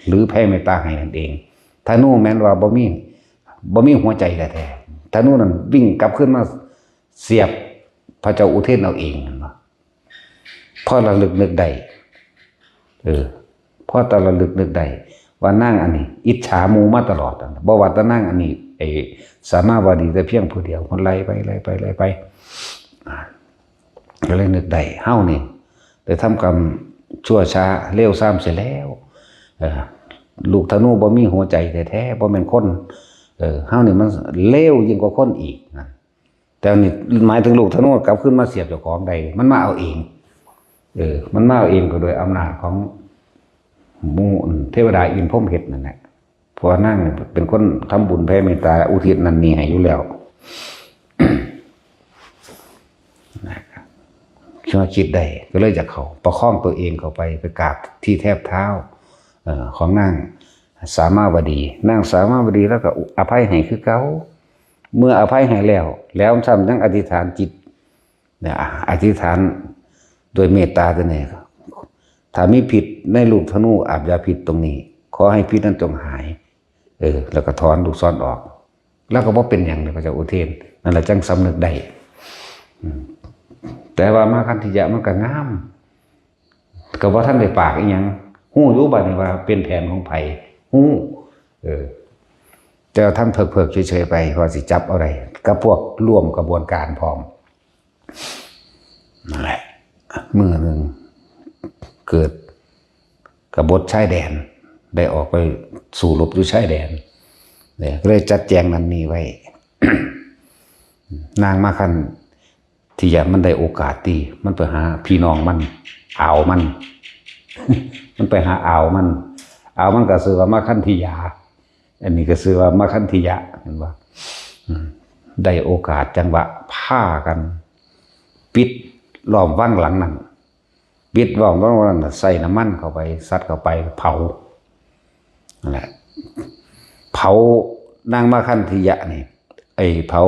หรือแผ่เมตตาให้นั่นเอง ธนูแม้นว่าบ่มี บ่มีหัวใจแท้ๆ ธนูนั้นวิ่งกลับคืนมาเสียบพระเจ้าอุเทนเอาเอง เห็นบ่ พอระลึกนึกได้ เออ พอแต่ระลึกนึกได้ ว่านางอันนี้ อิจฉาหมู่มาตลอด บ่ว่าแต่นางอันนี้ ไอ้ สามาวดีแต่เพียงผู้เดียว มันไล่ไป ไล่ไป ไล่ไป อ่า ก็เลยนึกได้ เฮานี่ ได้ทำกรรมชั่วช้าเลวทรามเสียแล้ว เออ ลูกธนูบ่มีหัวใจแท้ๆ บ่แม่นคน เออ เฮานี่มันเลวยิ่งกว่าคนอีกนะ แต่นี่หมายถึงลูกธนูกลับคืนมาเสียบเจ้าของได้ มันมาเอาเอง เออ มันมาเอาเองก็โดยอำนาจของหมู่เทวดาอินทร์พรหมเฮ็ดนั่นแหละ เพราะว่านางเป็นคนทำบุญแผ่เมตตาอุทิศนั่นนี่ให้อยู่แล้ว นะ คิดว่าคิดได้ ก็เลยอยากเข้าประคองตัวเองเข้าไป ไปกราบที่แทบเท้า เอ่อ ของนางสามาวดี นางสามาวดีแล้วก็อภัยให้คือเก่า เมื่ออภัยให้แล้ว แล้วซ้ำยังอธิษฐานจิต เนี่ย อธิษฐานโดยเมตตาตัวนี้ ถ้ามีพิษในลูกธนูอาบยาพิษตรงนี้ ขอให้พิษนั้นจงหาย เออ แล้วก็ถอนลูกศรออก แล้วก็บ่เป็นหยังเลย พระเจ้าอุเทน นั่นแหละจังสำนึกได้ อืม แต่ว่ามาคันธิยะมันก็งาม ก็บ่ทันได้ปากอีหยัง ฮู้อยู่บัดนี้ว่าเป็นแผนของไผ ฮู้ เออ แต่ว่าทำเผิกๆเฉยๆไป ว่าสิจับเอาได้ กับพวกร่วมกระบวนการพร้อม นั่นแหละ มื้อหนึ่ง เกิดกบฏชายแดน ได้ออกไปสู้รบอยู่ชายแดน เนี่ย ก็เลยจัดแจงนั่นนี่ไว้ นางมาคันธิยะมันได้โอกาสที่มันไปหาพี่น้องมัน อาวมัน มันไปหาอาวมัน อาวมันก็ชื่อว่ามาคันธิยา อันนี้ก็ชื่อว่ามาคันธิยะ เห็นบ่ อืม ได้โอกาสจังหวะพากัน ปิดล้อมวังหลังนั้น ปิดล้อมวังหลังนั้น ใส่น้ำมันเข้าไป สัตว์เข้าไป เผา นั่นแหละ เผานางมาคันธิยะนี่ ไอ้เผา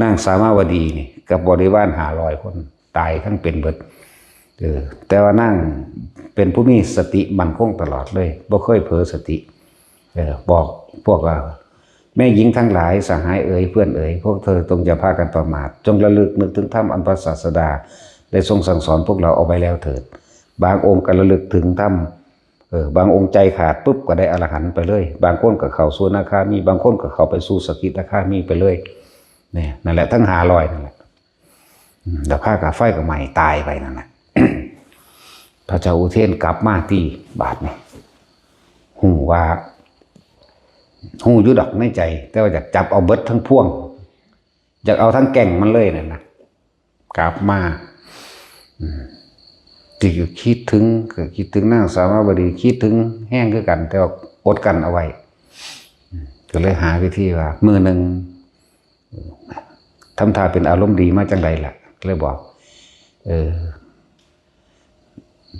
นางสามาวดีนี่ กับบริวารห้าร้อยคน ตายทั้งเป็นเบิด เออ แต่ว่านางเป็นผู้มีสติมั่นคงตลอดเลย บ่เคยเผลอสติ เออ บอกพวกว่า แม่หญิงทั้งหลาย สหายเอ๋ย เพื่อนเอ๋ย พวกเธอจงอย่าพากันประมาท จงระลึกนึกถึงธรรมอันพระศาสดาได้ทรงสั่งสอนพวกเราเอาไว้แล้วเถิด บางองค์ก็ระลึกถึงธรรม เออ บางองค์ใจขาดปุ๊บก็ได้อรหันต์ไปเลย บางคนก็เข้าสู่อนาคามี บางคนก็เข้าไปสู่สกิทาคามีไปเลย เนี่ย นั่นแหละ ทั้งห้าร้อยนั่นแหละ อืม แล้วพากับไฟก็ไหม้ตายไปนั่นแหละ พระเจ้าอุเทนกลับมาที่บาทนี่ ฮู้ว่า ฮู้อยู่ดอกในใจ แต่ว่าอยากจับเอาเบิดทั้งพวง อยากเอาทั้งแก๊งมันเลยนั่นนะ กลับมา อืม ที่ก็คิดถึง ก็คิดถึงนางสามาวดี คิดถึงแฮงคือกัน แต่ว่าอดกลั้นเอาไว้ อืม ก็เลยหาวิธีว่า มื้อหนึ่ง ทำท่าเป็นอารมณ์ดีมาจังใดล่ะ เลยบอก เออ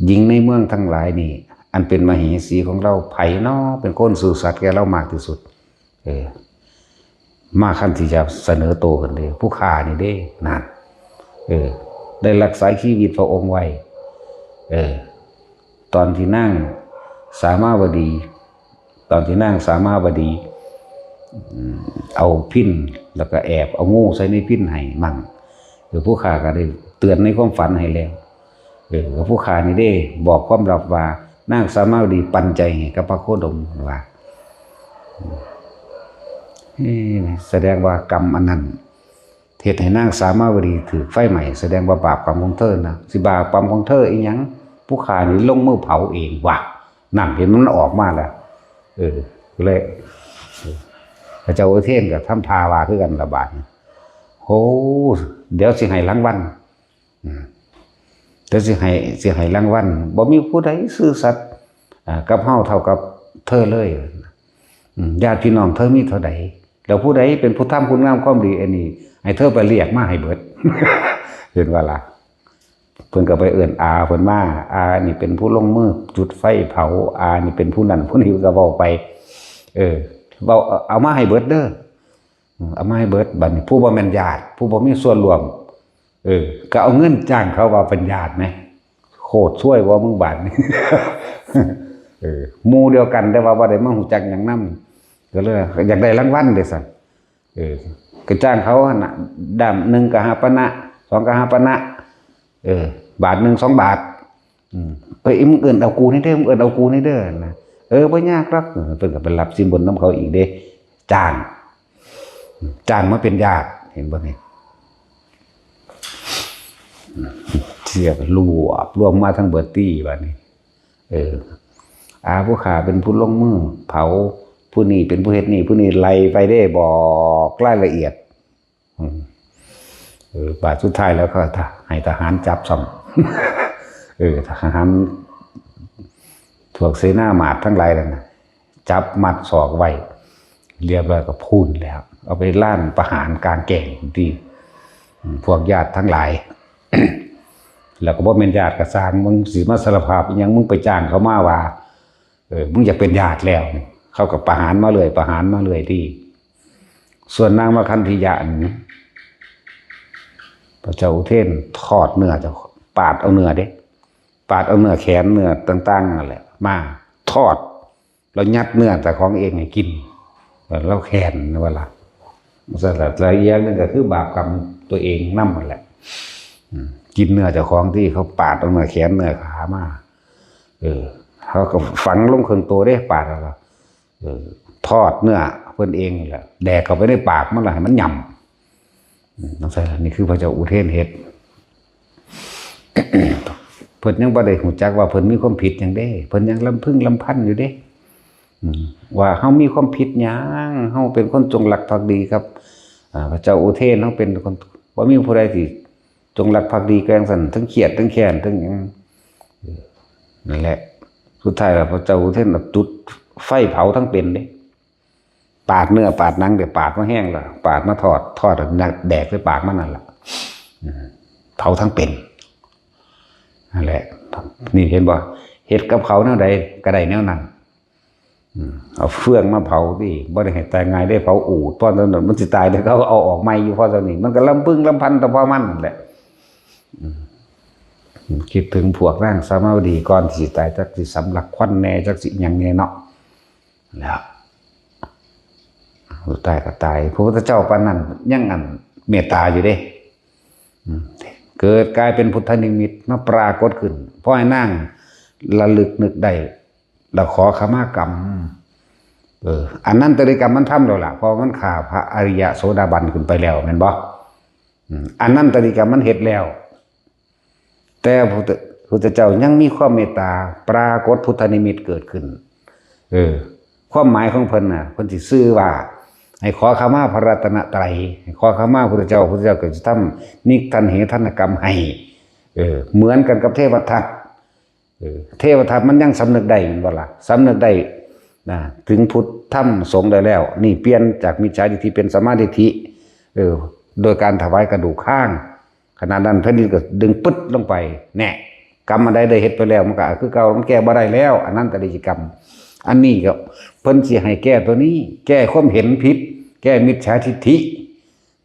หญิงในเมืองทั้งหลายนี่ อันเป็นมเหสีของเรา ไผน้อเป็นคนซื่อสัตย์แก่เรามากที่สุด เออ มาคันที่จะเสนอโตวขึ้นเลย ผู้ข้านี่เด้ นั่น เออ ได้รักษาชีวิตพระองค์ไว้ เออ ตอนที่นางสามาวดี ตอนที่นางสามาวดี อืม เอาพิณแล้วก็แอบเอางูใส่ในพิณให้มั่ง เออ ผู้ข้าก็ได้เตือนในความฝันให้แล้ว เออ ผู้ข้านี่เด้ บอกความลับว่า นางสามาวดีปันใจให้กับพระโคดมว่า เอ้ แสดงว่ากรรมอันนั้น เฮ็ดให้นางสามาวดีถืกไฟไหม้ แสดงว่าบาปกรรมของเธอนะ สิบาปกรรมของเธออีหยัง ผู้ข้านี่ลงมือเผาเองว่ะ นั่นเห็นมันออกมาแล้ว เออ เลย เออ พระเจ้าอุเทนก็ทำท่าว่าคือกันละบาดนี้ โอ้ เดี๋ยวสิให้รางวัล อืม เดี๋ยวสิให้ สิให้รางวัล บ่มีผู้ใดซื่อสัตย์ อ่า กับเฮาเท่ากับเธอเลย อืม ญาติพี่น้องเธอมีเท่าใด แล้วผู้ใดเป็นผู้ทำคุณงามความดีอันนี้ ให้เธอไปเรียกมาให้เบิด เห็นว่าล่ะ เพิ่นก็ไปเอิ้นอาเพิ่นมา อานี่เป็นผู้ลงมือจุดไฟเผา อานี่เป็นผู้นั่นผู้นี้ ก็เว้าไป เออ เว้า เอามาให้เบิดเด้อ อืม เอามาให้เบิด บัดนี้ผู้บ่แม่นญาติ ผู้บ่มีส่วนร่วม เออ ก็เอาเงินจ้างเขาว่าเป็นญาติไหม โคตรซวยว่ามึงบาดนี้ เออ หมู่เดียวกันแต่ว่าบ่ได้มาฮู้จักหยังนำ ก็เลยอยากได้รางวัลเด้ซั่น เออ ก็จ้างเขาหั่นน่ะ ด้ามหนึ่งก็ห้าปะนะ สองก็ห้าปะนะ เออ บาทหนึ่งสองบาท อืม เอ้ย มึงเอิ้นเอากูนี่เด้อ มึงเอิ้นเอากูนี่เด้อนะ เออ บ่ยากหรอก เออ เพิ่นก็ไปรับสินบนนำเขาอีกเด้ จ้าง จ้างมาเป็นญาติ เห็นบ่นี่ เสียรวบรวมมาทั้งเบิดตี้บัดนี้ เออ อาผู้ข้าเป็นผู้ลงมือเผา ผู้นี้เป็นผู้เฮ็ดนี่ ผู้นี้ไล่ไปเด้ บอกรายละเอียด อืม เออ บาดสุดท้ายแล้วก็ให้ทหารจับซ้ำ เออ ทหาร พวกเสนาหมาดทั้งหลายนั่นน่ะ จับมัดศอกไว้ เรียบร้อยก็พูนแล้ว เอาไปลานประหารกลางแจ้งที่ อืม พวกญาติทั้งหลาย แล้วก็บ่แม่นญาติก็ซ่าง มึงสิมาสารภาพอิหยัง มึงไปจ้างเขามาว่า เออ มึงอยากเป็นญาติแล้ว เขาก็ประหารมาเรื่อย ประหารมาเรื่อยที่ ส่วนนางมคันธิยะนี่ พระเจ้าอุเทนทอดเนื้อเจ้า ปาดเอาเนื้อเด้ ปาดเอาเนื้อแขน เนื้อต่างๆนั่นแหละ มาทอด แล้วยัดเนื้อเจ้าของเองให้กิน เราแค้นว่าล่ะ สำหรับละเอียดหนึ่งก็คือบาปกรรมตัวเองนำนั่นแหละ อืม กินเนื้อเจ้าของที่เขาปาดเอาเนื้อแขนเนื้อขามา เออ เขาก็ฝังลงเครื่องตัวเด้ ปาดแล้วก็ เออ ทอดเนื้อเพิ่นเองนั่นแหละ แดกเข้าไปในปากมันละให้มันหย่ำ อืม จั่งซั่นล่ะ นี่คือพระเจ้าอุเทนเฮ็ด เพิ่นยังบ่ได้ฮู้จักว่าเพิ่นมีความผิดหยังเด้ เพิ่นยังลำพึงลำพันอยู่เด้ อืม ว่าเฮามีความผิดหยัง เฮาเป็นคนจงรักภักดีครับ อ่า พระเจ้าอุเทน เฮาเป็นคน บ่มีผู้ใดที่จงรักภักดีก็จั่งซั่น ทั้งเครียด ทั้งแค้น ทั้งหยัง เออ นั่นแหละ สุดท้ายแล้วพระเจ้าอุเทนน่ะจุดไฟเผาทั้งเป็นเด้ ปาดเนื้อปาดหนังเด้ ปาดมาแห้งแล้ว ปาดมาทอด ทอดแล้วแดกใส่ปากมันนั่นล่ะ อืม เผาทั้งเป็น นั่นแหละ นี่เห็นบ่ เฮ็ดกับเขาแนวใดก็ได้แนวนั้น อืม เอาเฟืองมาเผาติ บ่ได้ให้ตายง่ายเด้ เผาอูฐ เพราะฉะนั้นมันสิตายแล้วเขาเอาออกใหม่อยู่ เพราะฉะนั้นมันก็ลำพึงลำพันแต่พอมันนั่นแหละ อืม คิดถึงพวกนางสามาวดีก่อนสิตาย จักสิสำลักควันแน่ จักสิหยังแน่เนาะ แล้ว สุดท้ายก็ตาย พระพุทธเจ้าปานนั้นยังอันเมตตาอยู่เด้ อืม เกิดกลายเป็นพุทธนิมิตมาปรากฏขึ้น เพราะให้นางระลึกนึกได้ แล้วขอขมากรรม เออ อันนั้นตริกรรมมันทำแล้วล่ะ เพราะมันฆ่าพระอริยะโสดาบันขึ้นไปแล้ว แม่นบ่ อืม อันนั้นตริกรรมมันเฮ็ดแล้ว แต่พระพุทธเจ้ายังมีความเมตตา ปรากฏพุทธนิมิตเกิดขึ้น เออ ความหมายของเพิ่นน่ะ เพิ่นสิซื่อว่า ให้ขอขมาพระรัตนตรัย ให้ขอขมาพุทธเจ้า พุทธเจ้าก็จะทำนิทันเหทันกรรมให้ เออ เหมือนกันกับเทวทัต เออ เทวทัตมันยังสำนึกได้แม่นบ่ล่ะ สำนึกได้นะ ถึงพุทธธรรมสงฆ์ได้แล้ว นี่เปลี่ยนจากมิจฉาทิฏฐิเป็นสัมมาทิฏฐิ เออ โดยการถวายกระดูกข้าง ขณะนั้นแผ่นดินก็ดึงปึ๊ดลงไป แน่ กรรมอันใดได้เฮ็ดไปแล้ว มันก็คือเก่า มันแก้บ่ได้แล้ว อันนั้นตริยกรรม อันนี้ก็เพิ่นสิให้แก้ตัวนี้ แก้ความเห็นผิด แก้มิจฉาทิฏฐิ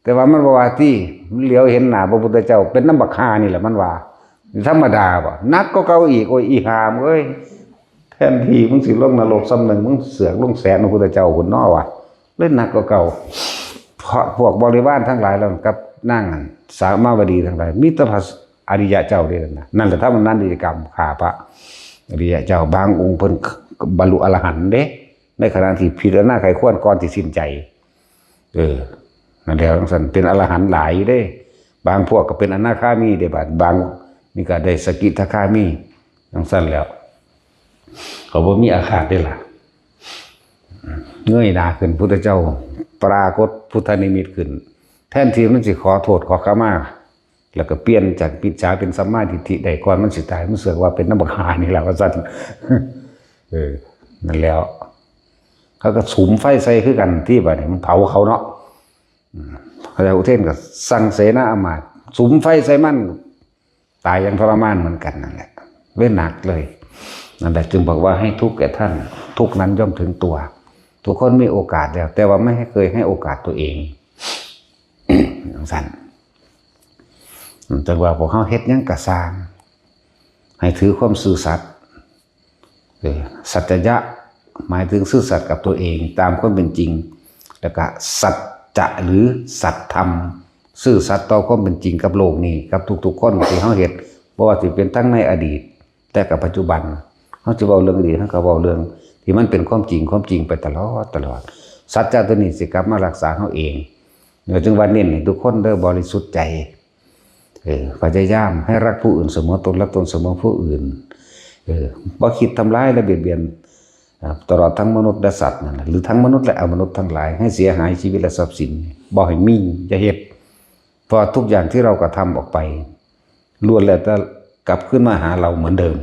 แต่ว่ามันบ่ว่าติ มันเหลียวเห็นหน้าพระพุทธเจ้า เป็นนำบักห่านี่แหละมันว่า ธรรมดาบ่ หนักกว่าเก่าอีก โอ้ย อีห่ามึงเอ้ย แทนที่มึงสิลงนรกซ้ำหนึ่ง มึงเสือกลงแสนพระพุทธเจ้าพุ้นเนาะวะ เลยหนักกว่าเก่า เพราะพวกบริวารทั้งหลายเหล่านั้นกับนางอันสามาวดีทั้งหลาย มีแต่พระอริยะเจ้าเด้นะ นั่นแหละทำอนันตริยกรรม ฆ่าพระอริยะเจ้า บางองค์เพิ่นบรรลุอรหันต์เด้ ในขณะที่พิจารณาไขควรก่อนสิสิ้นใจ เออ นั่นแหละ จั่งซั่น เป็นอรหันต์หลายอยู่เด้ บางพวกก็เป็นอนาคามีเด้ บาด บางนี่ก็ได้สกิทาคามี จั่งซั่นแล้ว ก็บ่มีอาฆาตเด้ล่ะ เงยหน้าขึ้น พุทธเจ้าปรากฏพุทธนิมิตขึ้น แทนที่มันสิขอโทษขอขมา แล้วก็เปลี่ยนจากมิจฉาเป็นสัมมาทิฏฐิได้ก่อนมันสิตาย มันเสือกว่าเป็นนำบักห่านี่แหละ ว่าซั่น เออ นั่นแล้ว เขาก็สุมไฟใส่คือกันที่บัดนี้มันเผาเขาเนาะ อืม พระเจ้าอุเทนก็สั่งเสนาอามาตย์สุมไฟใส่มัน ตายอย่างทรมานเหมือนกันนั่นแหละ เลยหนักเลย นั่นแหละจึงบอกว่าให้ทุกข์แก่ท่าน ทุกข์นั้นย่อมถึงตัว ทุกคนมีโอกาสแล้ว แต่ว่าไม่ให้เคยให้โอกาสตัวเอง จั่งซั่น จั่งว่าพวกเฮาเฮ็ดหยังก็ซ่าง ให้ถือความซื่อสัตย์ เออ สัจจะ หมายถึงซื่อสัตย์กับตัวเองตามความเป็นจริง แล้วก็สัจจะหรือสัตย์ธรรม ซื่อสัตย์ต่อความเป็นจริงกับโลกนี้ กับทุกๆคนที่เฮาเฮ็ด บ่ว่าสิเป็นทั้งในอดีต และกับปัจจุบัน เฮาสิเว้าเรื่องอดีต เฮาก็เว้าเรื่องที่มันเป็นความจริง ความจริงไปตลอด ตลอด สัจจะตัวนี้สิกลับมารักษาเฮาเอง เออ จึงว่าเน้นให้ทุกคนเด้อ บริสุทธิ์ใจ เออ พยายามให้รักผู้อื่นเสมอตน รักตนเสมอผู้อื่น เออ บ่คิดทำร้ายและเบียดเบียน อ่า ตลอดทั้งมนุษย์และสัตว์นั่นแหละ หรือทั้งมนุษย์และอมนุษย์ทั้งหลาย ให้เสียหายชีวิตและทรัพย์สิน บ่ให้มี อย่าเฮ็ด เพราะทุกอย่างที่เรากระทำออกไป ล้วนแล้วแต่กลับคืนมาหาเราเหมือนเดิม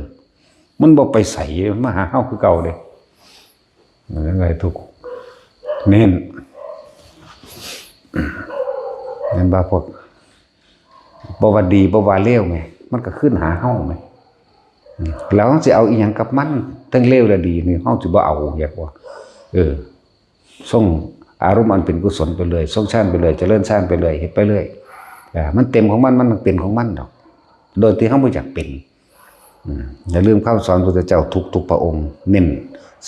มันบ่ไปไส มาหาเฮาคือเก่าเด้ มันยังไงทุกข์ เน้น เห็นบ่พวก บ่ว่าดี บ่ว่าเลวไง มันก็คืนหาเฮาไง อืม แล้วเฮาสิเอาอีหยังกับมัน ทั้งเลวและดีนี่ เฮาสิบ่เอา อยากว่า เออ ทรงอารมณ์อันเป็นกุศลไปเลย ทรงฌานไปเลย เจริญฌานไปเลย เฮ็ดไปเลย อ่า มันเต็มของมัน มันเป็นของมันดอก โดยที่เฮาบ่อยากเป็น อืม อย่าลืมคำสอนพระพุทธเจ้าทุกๆพระองค์ เน้น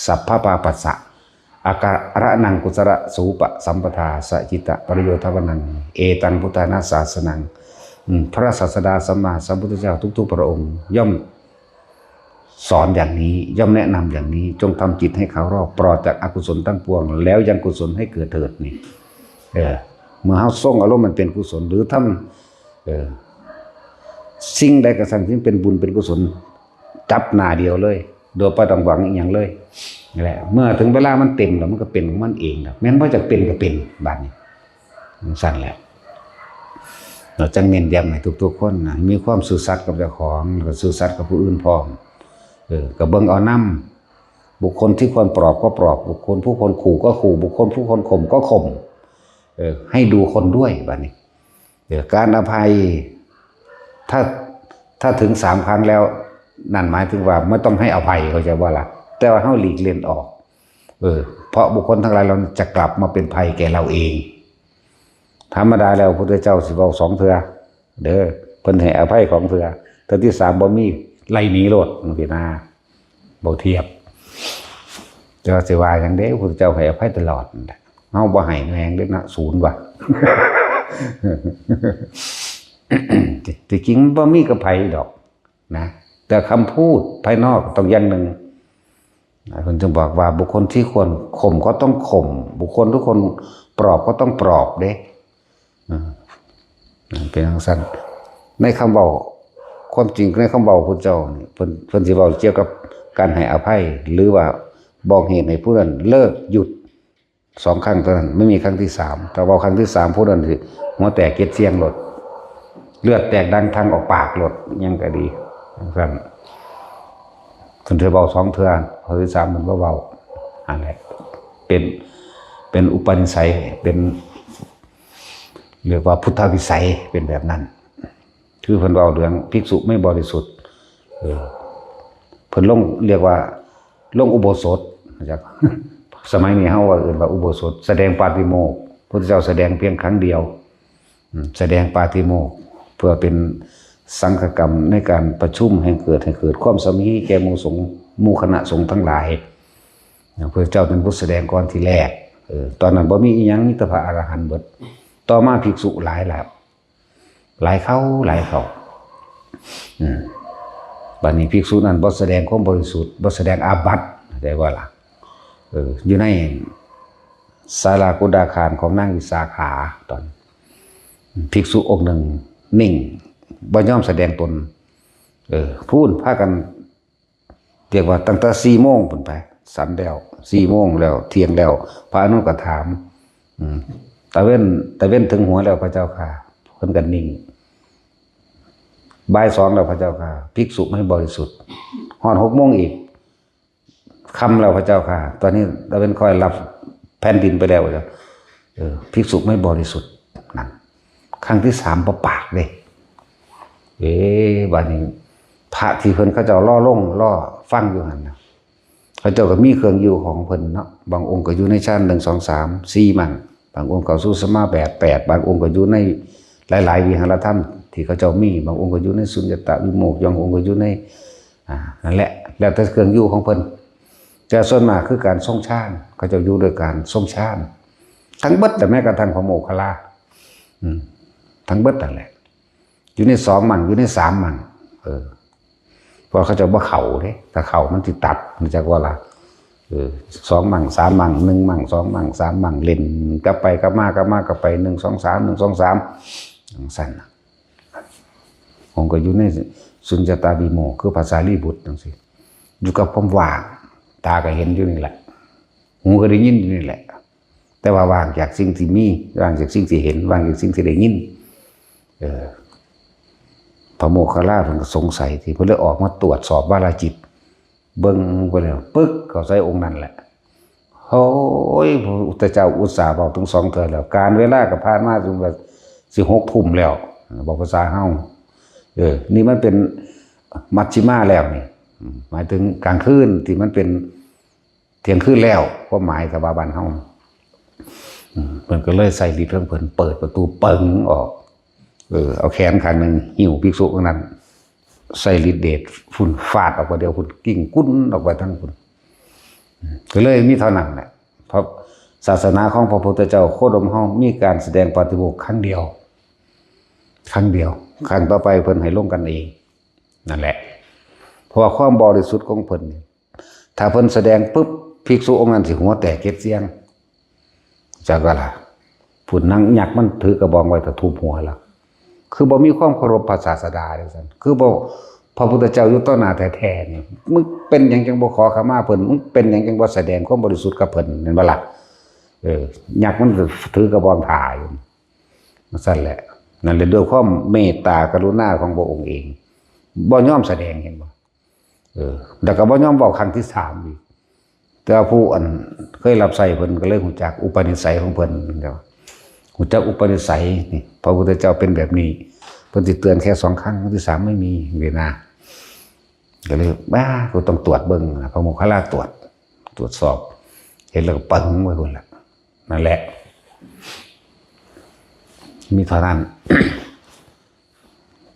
สัพพะปาปัสสะ อาการะนังกุศลสูปสัมปทาสจิตตะประโยชน์ทวนัง เอตังพุทธานาสาสนัง อืม พระศาสดาสัมมาสัมพุทธเจ้าทุกๆพระองค์ ย่อมสอนอย่างนี้ ย่อมแนะนำอย่างนี้ จงทำจิตให้ขาวรอบปลอดจากอกุศลทั้งปวง แล้วยังกุศลให้เกิดเถิดนี่ เออ เมื่อเฮาทรงอารมณ์มันเป็นกุศล หรือทำ เออ สิ่งใดก็สั่งที่เป็นบุญเป็นกุศล จับหน้าเดียวเลย โดยบ่ต้องหวังอีหยังเลย นี่แหละ เมื่อถึงเวลามันเต็มแล้วมันก็เป็นของมันเองแล้ว แม้นว่าจะเป็นก็เป็น บาดนี้ จั่งซั่นแหละ เราจั่งเน้นย้ำให้ทุกๆคนนะ มีความซื่อสัตย์กับเจ้าของ แล้วก็ซื่อสัตย์กับผู้อื่นพร้อม เออ ก็เบิ่งเอานำ บุคคลที่ควรปลอบก็ปลอบ บุคคลผู้ควรขู่ก็ขู่ บุคคลผู้ควรข่มก็ข่ม เออ ให้ดูคนด้วย บาดนี้ เออ การอภัย ถ้า ถ้าถึงสามครั้งแล้ว นั่นหมายถึงว่าไม่ต้องให้อภัย เข้าใจบ่ล่ะ แต่ว่าเฮาหลีกเล่นออก เออ เพราะบุคคลทั้งหลายเหล่านั้นจะกลับมาเป็นภัยแก่เราเอง ธรรมดาแล้วพระพุทธเจ้าสิเว้าสองเทื่อ เด้อ เพิ่นให้อภัยสองเทื่อ เทื่อที่สามบ่มี ไล่หนีโลด จั่งซี้นะ บ่เทียบ แต่ว่าสิว่าหยังเด้ พระพุทธเจ้าให้อภัยตลอดนั่นแหละ เฮาบ่ให้แฮงเด้อนะ ศูนย์ว่ะ ที่จริงมันบ่มีกับไผดอกนะ แต่คำพูดภายนอกต้องอย่างหนึ่ง เพิ่นจึงบอกว่าบุคคลที่ควรข่มก็ต้องข่ม บุคคลทุกคนปลอบก็ต้องปลอบเด้ อ่า เป็นจั่งซั่น ในคำเว้า ความจริงในคำเว้าพุทธเจ้านี่ เพิ่น เพิ่นสิเว้าเกี่ยวกับการให้อภัย หรือว่าบอกเหตุให้ผู้นั้นเลิก หยุด สองครั้งเท่านั้น ไม่มีครั้งที่สาม ถ้าเว้าครั้งที่สาม ผู้นั้นสิหัวแตกเกล็ดเสี้ยงโลด เลือดแตกดังทางออกปากโลด หยังก็ดี จั่งซั่น เพิ่นสิเว้าสองเทื่อ ครั้งที่สามมันบ่เว้า อันแหละ เป็น เป็นอุปนิสัย เป็น เรียกว่าพุทธวิสัย เป็นแบบนั้น คือเพิ่นเว้าเรื่องภิกษุไม่บริสุทธิ์ เออ เพิ่นลง เรียกว่าลงอุโบสถ จัก สมัยนี้เฮาว่าเอิ้นว่าอุโบสถ แสดงปาติโมกข์ พุทธเจ้าแสดงเพียงครั้งเดียว อืม แสดงปาติโมกข์ เพื่อเป็นสังฆกรรมในการประชุมให้เกิด ให้เกิดความสามัคคีแก่หมู่สงฆ์ หมู่คณะสงฆ์ทั้งหลาย พระพุทธเจ้าเป็นผู้แสดงก่อนทีแรก เออ ตอนนั้นบ่มีอิหยัง มีแต่พระอรหันต์เบิด ต่อมาภิกษุหลายแล้ว หลายเข้า หลายเข้า อืม บัดนี้ภิกษุนั้นบ่แสดงความบริสุทธิ์ บ่แสดงอาบัติ เข้าใจบ่ล่ะ เออ อยู่ในศาลากุฏาคารของนางวิสาขา ตอน ภิกษุองค์หนึ่งนิ่ง บ่ยอมแสดงตน เออ พู้นพากัน เรียกว่าตั้งแต่สี่โมงพู้นไป สันแล้ว สี่โมงแล้ว เที่ยงแล้ว พระอานนท์ก็ถาม อืม ตะเว็น ตะเว็นถึงหัวแล้วพระเจ้าข้า เพิ่นก็นิ่ง บ่ายสองแล้วพระเจ้าข้า ภิกษุไม่บริสุทธิ์ ฮอดหกโมงอีก ค่ำแล้วพระเจ้าข้า ตอนนี้ตะเว็นค่อยลับแผ่นดินไปแล้ว เออ ภิกษุไม่บริสุทธิ์ นั่น ครั้งที่สามบ่ปากเด้ เอ๊ะ บัดนี้ พระที่เพิ่นเขาเจ้ารอลง รอฟังอยู่หั่นน่ะ เขาเจ้าก็มีเครื่องอยู่ของเพิ่นเนาะ บางองค์ก็อยู่ในฌานหนึ่ง สอง สาม สี่มั่ง บางองค์ก็สู่สมาบัติแปด บางองค์ก็อยู่ในหลายๆวิหารธรรมที่เขาเจ้ามี บางองค์ก็อยู่ในสุญญตาวิโมกข์ บางองค์ก็อยู่ใน อ่า นั่นแหละ แล้วแต่เครื่องอยู่ของเพิ่น แต่ส่วนมากคือการทรงฌาน เขาเจ้าอยู่ด้วยการทรงฌาน ทั้งเบิด แต่แม้กระทั่งพระโมคคัลลา อืม ทั้งเบิดนั่นแหละ อยู่ในสองมั่ง อยู่ในสามมั่ง เออ เพราะเขาเจ้าบ่เข้าเด้ ถ้าเข้ามันสิตัด รู้จักบ่ล่ะ เออ สองมั่ง สามมั่ง หนึ่งมั่ง สองมั่ง สามมั่ง เล่นกลับไปกลับมากลับมากลับไป หนึ่ง สอง สาม หนึ่ง สอง สาม จั่งซั่นน่ะ องค์ก็อยู่ในสุญญตาวิโมกข์ คือพระสารีบุตรจั่งซี้ อยู่กับความว่าง ตาก็เห็นอยู่นี่แหละ หูก็ได้ยินอยู่นี่แหละ แต่ว่าว่างจากสิ่งที่มี ว่างจากสิ่งที่เห็น ว่างจากสิ่งที่ได้ยิน เออ พระโมคคัลลาเพิ่นก็สงสัยที่ เพิ่นเลยออกมาตรวจสอบวาลาจิต เบิ่งไปแล้ว ปึ๊ก เข้าใส่องค์นั้นแหละ โอ้ย พระพุทธเจ้าอุตส่าห์บอกถึงสองเทื่อแล้ว การเวลาก็ผ่านมาจนว่าสิหกทุ่มแล้ว บอกภาษาเฮา เออ นี่มันเป็นมัชฌิมาแล้วนี่ อืม หมายถึงกลางคืนที่มันเป็นเที่ยงคืนแล้ว ความหมายถ้าว่าบ้านเฮา อืม เพิ่นก็เลยใส่ฤทธิ์ของเพิ่นเปิดประตูเปิงออก เออ เอาแขนข้างหนึ่งหิ้วภิกษุองค์นั้น ใส่ฤทธิ์เดชพุ้น ฟาดออกไปเดียวพุ้น กิ้งกุ้นออกไปทางพุ้น อืม ก็เลยมีเท่านั้นแหละ พระศาสนาของพระพุทธเจ้าโคดมเฮามีการแสดงปาฏิโมกข์ครั้งเดียว ครั้งเดียว ครั้งต่อไปเพิ่นให้ลงกันเอง นั่นแหละ เพราะว่าความบริสุทธิ์ของเพิ่นนี่ ถ้าเพิ่นแสดงปุ๊บ ภิกษุองค์นั้นสิหัวแตกเจ็ดเสี้ยง จักว่าล่ะ ผู้นั้นยักษ์มันถือกระบองไว้แต่ทุบหัวแล้ว คือบ่มีความเคารพพระศาสดาจังซั่น คือบ่ พระพุทธเจ้าอยู่ต่อหน้าแท้ๆนี่ มึงเป็นหยังจังบ่ขอขมาเพิ่น มึงเป็นหยังจังบ่แสดงความบริสุทธิ์กับเพิ่น แม่นบ่ล่ะ เออ ยักษ์มันถือกระบองถ่าอยู่ จังซั่นแหละ นั่นแหละ ด้วยความเมตตากรุณาของพระองค์เอง บ่ยอมแสดง เห็นบ่ เออ แล้วก็บ่ยอมเว้าครั้งที่สามอีก แต่ว่าผู้อันเคยรับใช้เพิ่นก็เลยรู้จักอุปนิสัยของเพิ่น เดี๋ยว รู้จักอุปนิสัยนี่ พระพุทธเจ้าเป็นแบบนี้ เพิ่นสิเตือนแค่สองครั้ง ครั้งที่สามไม่มี เวลา ก็เลย "บ้า กูต้องตรวจเบิ่งนะ" พระโมคคัลลาตรวจ ตรวจสอบ เห็นแล้วก็ปึ้งไว้พุ่นล่ะ นั่นแหละ มีเท่านั้น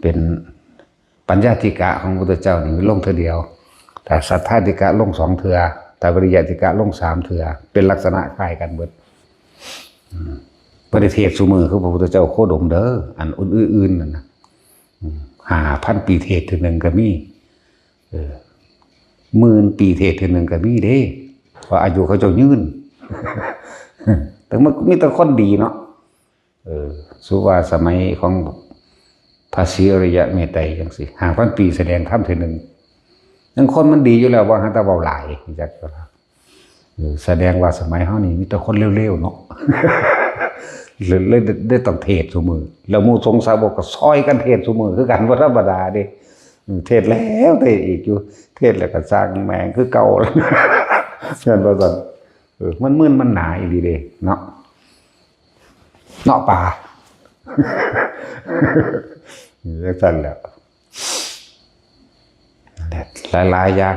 เป็นปัญญาธิกะของพระพุทธเจ้านี่ลงเทื่อเดียว แต่ศรัทธาธิกะลงสองเทื่อ แต่วิริยะธิกะลงสามเทื่อ เป็นลักษณะคล้ายกันเบิด อืม บ่ได้เทศน์ซุมื้อคือพระพุทธเจ้าโคดมเด้อ อันอื่นๆนั่นนะ อืม ห้าพันปีเทศน์เทื่อหนึ่งก็มี เออ หมื่นปีเทศน์เทื่อหนึ่งก็มีเด้ เพราะอายุเขาเจ้ายืน แต่มันมีแต่คนดีเนาะ เออ สุว่าสมัยของพระศรีอริยะเมตไตรจังซี่ ห้าพันปีแสดงธรรมเทื่อหนึ่ง ยังคนมันดีอยู่แล้ว ว่าหาแต่เว้าหลาย จัก เออ แสดงว่าสมัยเฮานี่มีแต่คนเลวๆเนาะ เลย เลย เลยต้องเทศน์ซุมื้อ แล้วหมู่สงฆ์สาวกก็ซอยกันเทศน์ซุมื้อคือกัน บ่ธรรมดาเด้ อืม เทศน์แล้วเทศน์อีกอยู่ เทศน์แล้วก็สร้างแม่งคือเก่า แม่นบ่ซั่น เออ มันมึนมันหนาอีหลีเด้ เนาะ เนาะป่า จังซั่นแหละ นั่นแหละ หลายๆอย่าง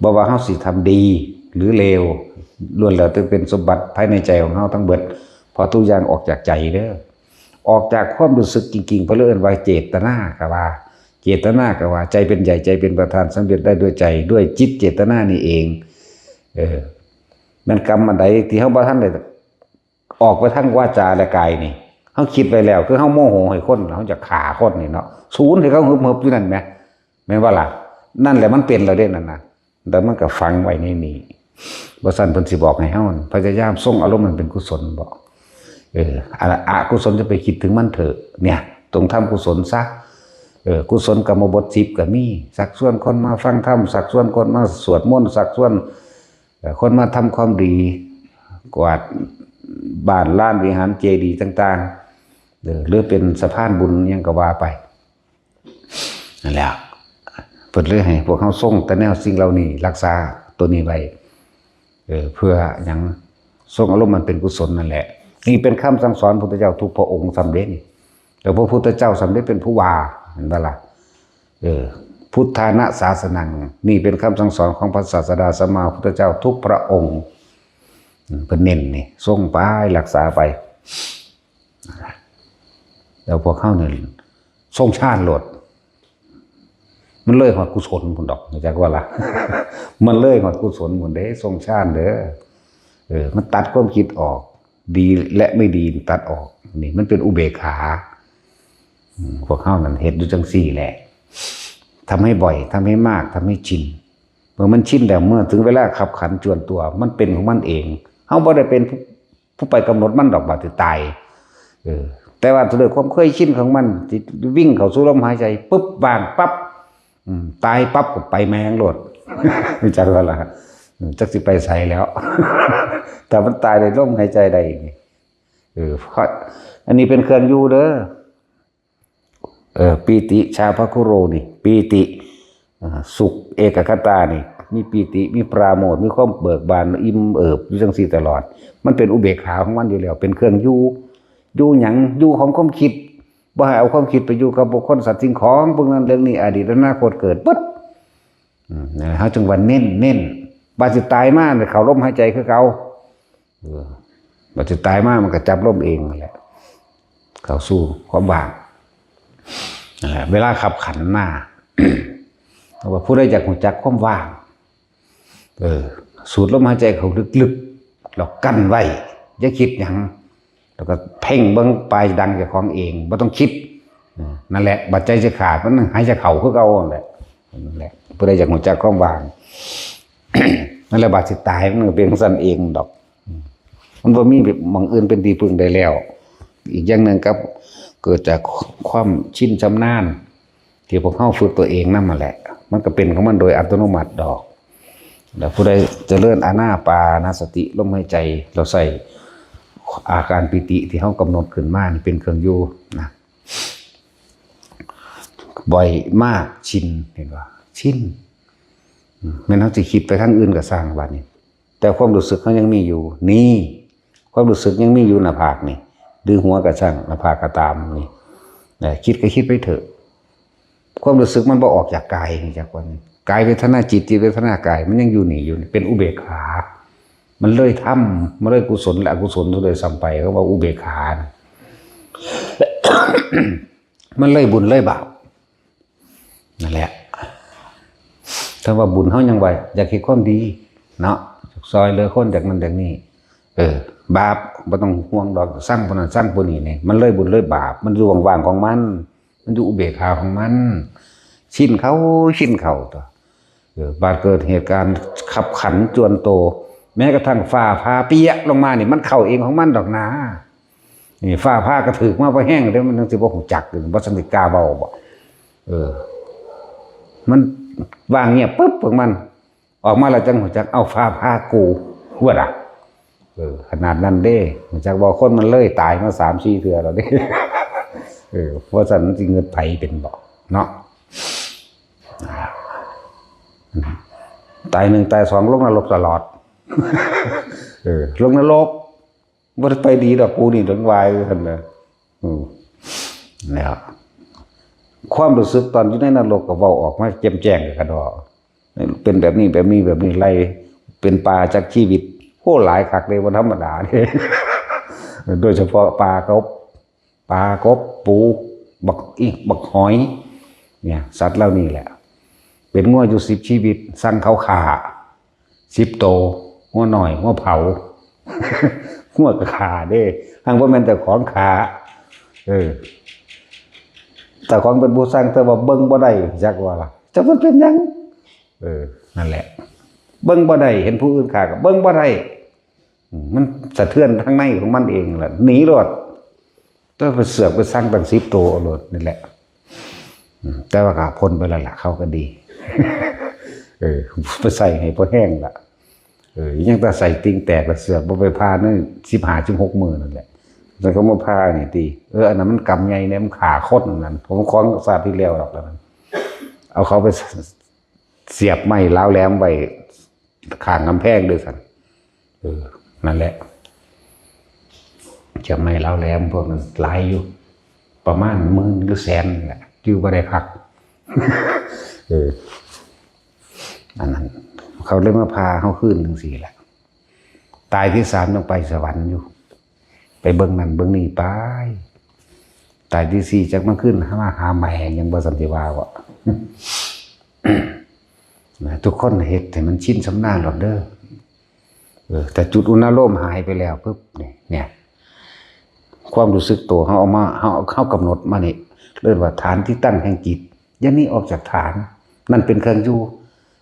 บ่ว่าเฮาสิทำดีหรือเลว ล้วนแล้วแต่เป็นสมบัติภายในใจของเฮาทั้งเบิด เพราะทุกอย่างออกจากใจเด้อ ออกจากความรู้สึกจริงๆ เพิ่นเลยเอิ้นว่าเจตนาก็ว่า เจตนาก็ว่า ใจเป็นใหญ่ ใจเป็นประธาน สำเร็จได้ด้วยใจ ด้วยจิตเจตนานี่เอง เออ แม่นกรรมอันใดที่เฮาบ่ทันได้ออกไปทางวาจาและกายนี่ เฮาคิดไว้แล้ว คือเฮาโมโหให้คน เฮาจะฆ่าคนนี่เนาะ สูนให้เขาหึบๆอยู่นั่นแหม แม่นบ่ล่ะ นั่นแหละมันเป็นแล้วเด้นั่นน่ะ แต่มันก็ฝังไว้ในนี่ บ่ซั่นเพิ่นสิบอกให้เฮาพยายามทรงอารมณ์มันเป็นกุศลบ่ เออ อันอกุศลจะไปคิดถึงมันเถอะ เนี่ย ต้องทำกุศลซะ เออ กุศลกรรมบทสิบก็มี ชักชวนคนมาฟังธรรม ชักชวนคนมาสวดมนต์ ชักชวน เอ่อ คนมาทำความดี กวาดบ้านลานวิหารเจดีย์ต่างๆ เออ หรือเป็นสะพานบุญหยังก็ว่าไป นั่นแหละ เพิ่นเลยให้พวกเฮาทรงแต่แนวสิ่งเหล่านี้ รักษาตัวนี้ไว้ เออ เพื่อหยัง ทรงอารมณ์มันเป็นกุศลนั่นแหละ นี่เป็นคำสั่งสอนพุทธเจ้าทุกพระองค์ซ้ำเด้นี่ แล้วพระพุทธเจ้าซ้ำเด้เป็นผู้ว่า เห็นบ่ล่ะ เออ พุทธานะสาสนัง นี่เป็นคำสั่งสอนของพระศาสดาสัมมาพุทธเจ้าทุกพระองค์ อืม เพิ่นเน้นนี่ ทรงไป รักษาไป แล้วพวกเฮานี่ ทรงฌานโลด มันเลยฮอดกุศลพุ้นดอก รู้จักว่าล่ะ มันเลยฮอดกุศลพุ้นเด้ ทรงฌานเด้อ เออ มันตัดความคิดออก ดีและไม่ดีตัดออก นี่มันเป็นอุเบกขา อืม พวกเฮานั่นเฮ็ดอยู่จังซี่แหละ ทำให้บ่อย ทำให้มาก ทำให้ชิน เมื่อมันชินแล้ว เมื่อถึงเวลาคับขันจวนตัว มันเป็นของมันเอง เฮาบ่ได้เป็นผู้ ผู้ไปกำหนดมันดอก บาดสิตาย เออ แต่ว่าด้วยความเคยชินของมัน สิวิ่งเข้าสู่ลมหายใจ ปุ๊บ ว่างปั๊บ อืม ตายปั๊บก็ไปแม่งโลด รู้จักว่าล่ะ อืม จักสิไปไสแล้ว แต่มันตายในลมหายใจได้นี่ เออ เพราะอันนี้เป็นเครื่องอยู่เด้อ เออ ปีติ ชาภคุโรนี่ ปีติ อ่า สุข เอกคตานี่ มีปีติ มีปราโมทย์ มีความเบิกบาน อิ่มเอิบอยู่จังซี่ตลอด มันเป็นอุเบกขาของมันอยู่แล้ว เป็นเครื่องอยู่ อยู่หยัง อยู่ของความคิด บ่ให้เอาความคิดไปอยู่กับบุคคล สัตว์ สิ่งของ พวกนั้น เรื่องนี้ อดีต อนาคต เกิดเบิด อืม นั่นแหละ เฮาจึงว่าเน้น เน้น บาดสิตายมาเนี่ย เข้าลมหายใจคือเก่า เออ บาดสิตายมามันก็จับลมเองนั่นแหละ เข้าสู่ความว่าง นั่นแหละ เวลาคับขันมา เขาว่าผู้ใดอยากรู้จักความว่าง เออ สูดลมหายใจเข้าลึกๆ แล้วกั้นไว้ อย่าคิดหยัง แล้วก็เพ่งเบิ่งปลายดังเจ้าของเอง บ่ต้องคิด อ่า นั่นแหละ บัดใจสิขาด มันหายใจเข้าคือเก่านั่นแหละ นั่นแหละ ผู้ใดอยากรู้จักความว่าง นั่นแหละ บัดสิตาย มันก็เป็นจั่งซั้นเองดอก มันบ่มีหม่องอื่นเป็นที่พึ่งได้แล้ว อีกอย่างหนึ่งครับ เกิดจากความชินชำนาญ ที่พวกเฮาฝึกตัวเองนำนั่นแหละ มันก็เป็นของมันโดยอัตโนมัติดอก แล้วผู้ใดเจริญอานาปานสติลมหายใจ เราใส่อาการปีติที่เฮากำหนดขึ้นมานี่เป็นเครื่องอยู่นะ บ่อยมาก ชิน เห็นบ่ ชิน อืม แม่นเฮาสิคิดไปทางอื่นก็ซ่างบัดนี้ แต่ความรู้สึกเฮายังมีอยู่ นี่ ความรู้สึกยังมีอยู่หน้าผากนี่ หรือหัวก็ซ่าง หน้าผากก็ตามนี่ นะ คิดก็คิดไปเถอะ ความรู้สึกมันบ่ออกจากกายนี่ จากวันนี้ กายเวทนาจิต จิตเวทนากาย มันยังอยู่นี่อยู่นี่ เป็นอุเบกขา มันเลยธรรม มันเลยกุศลและอกุศลซะด้วยซ้ำไป เขาว่าอุเบกขานะ มันเลยบุญเลยบาป นั่นแหละ ถ้าว่าบุญเฮายังไหว อยากเฮ็ดความดี เนาะ อยากซอยเหลือคน อยากนั่นอยากนี่ เออ บาปบ่ต้องห่วงดอก ซังผู้นั้นซังผู้นี้นี่ มันเลยบุญเลยบาป มันอยู่ว่างๆของมัน มันอยู่อุเบกขาของมัน ชินเข้า ชินเข้าตั๊ว เออ บาดเกิดเหตุการณ์คับขันจวนโต แม้กระทั่งฟ้าผ่าเปี้ยลงมานี่ มันเข้าเองของมันดอกนา นี่ฟ้าผ่ากระถืกมาบ่แฮงเด้ มันจั่งสิบ่ฮู้จัก บ่ซั้นสิกล้าเว้าบ่ เออ มันวางเงียบปึ๊บของมัน ออกมาแล้วจั่งฮู้จัก เอ้า ฟ้าผ่ากู ว่าล่ะ เออ ขนาดนั้นเด้ ฮู้จักบ่ คนมันเลยตายมาสามสี่เทื่อแล้วเด้ เออ เพราะฉะนั้นสิเงินไผเป็นบ่ เนาะ ตายหนึ่งตายสองลงนรกตลอด เออ ลงนรก บ่ได้ไปดีดอกกูนี่ ถึงวายว่าซั่นนะ อืม แล้ว ความรู้สึกตอนอยู่ในนรกก็เว้าออกมาแจ่มแจ้งกันดอก เป็นแบบนี้ แบบนี้ แบบนี้ ไล่เป็นปลาจากชีวิต โอ้ หลายคักเลย บ่ธรรมดาเด้ โดยเฉพาะปลากบ ปลากบ ปู บักอิ บักหอย เนี่ย สัตว์เหล่านี้แหละ เป็นงัวอยู่สิบชีวิต สั่งเขาฆ่า สิบโต งัวน้อย งัวเผา งัวก็ฆ่าเด้ หากบ่แม่นเจ้าของฆ่า เออ เจ้าของเป็นผู้สั่ง แต่ว่าเบิ่งบ่ได้ จักว่าล่ะ จักมันเป็นหยัง เออ นั่นแหละ เบิ่งบ่ได้ เห็นผู้อื่นฆ่าก็เบิ่งบ่ได้ อืม มันสะเทือนทางในของมันเองแหละ หนีโลด แต่ไปเสือกไปสั่งตั้งสิบโตเอาโลดนี่แหละ อืม แต่ว่าก็พ้นไปแล้วล่ะ เขาก็ดี เออ ไปใส่ให้พอแห้งละ เออ ยังแต่ใส่ติ่งแตกแล้วเสือกบ่ไปผ่าในสิบห้า สิบหกมื้อนั่นแหละ แล้วก็มาผ่านี่ติ เออ อันนั้นมันกรรมใหญ่เนี่ย มันฆ่าคนนั่น ผมของชาติที่แล้วดอกอันนั้น เอาเขาไปเสียบไม้เหลาแหลมไว้ข้างกำแพงด้วยซั่น เออ นั่นแหละ เสียบไม้เหลาแหลมพวกนั้นหลายอยู่ ประมาณหมื่นหรือแสนนี่แหละ อยู่บ่ได้พัก เออ อันนั้น เขาเลยมาผ่าเฮาคืนจั่งซี้แหละ ตายที่สามยังไปสวรรค์อยู่ ไปเบิ่งนั่นเบิ่งนี่ไป ตายที่สี่จักมันขึ้นมาหาแม่ยังบ่สันติว่าบ่ นะ ทุกคนเฮ็ดให้มันชินชำนาญโลดเด้อ เออ แต่จุดอุณาโลมหายไปแล้วปุ๊บ นี่ เนี่ย ความรู้สึกตัวเฮาเอามา เฮา เฮากำหนดมานี่ เรียกว่าฐานที่ตั้งแห่งจิต อย่าหนีออกจากฐาน นั่นเป็นเครื่องอยู่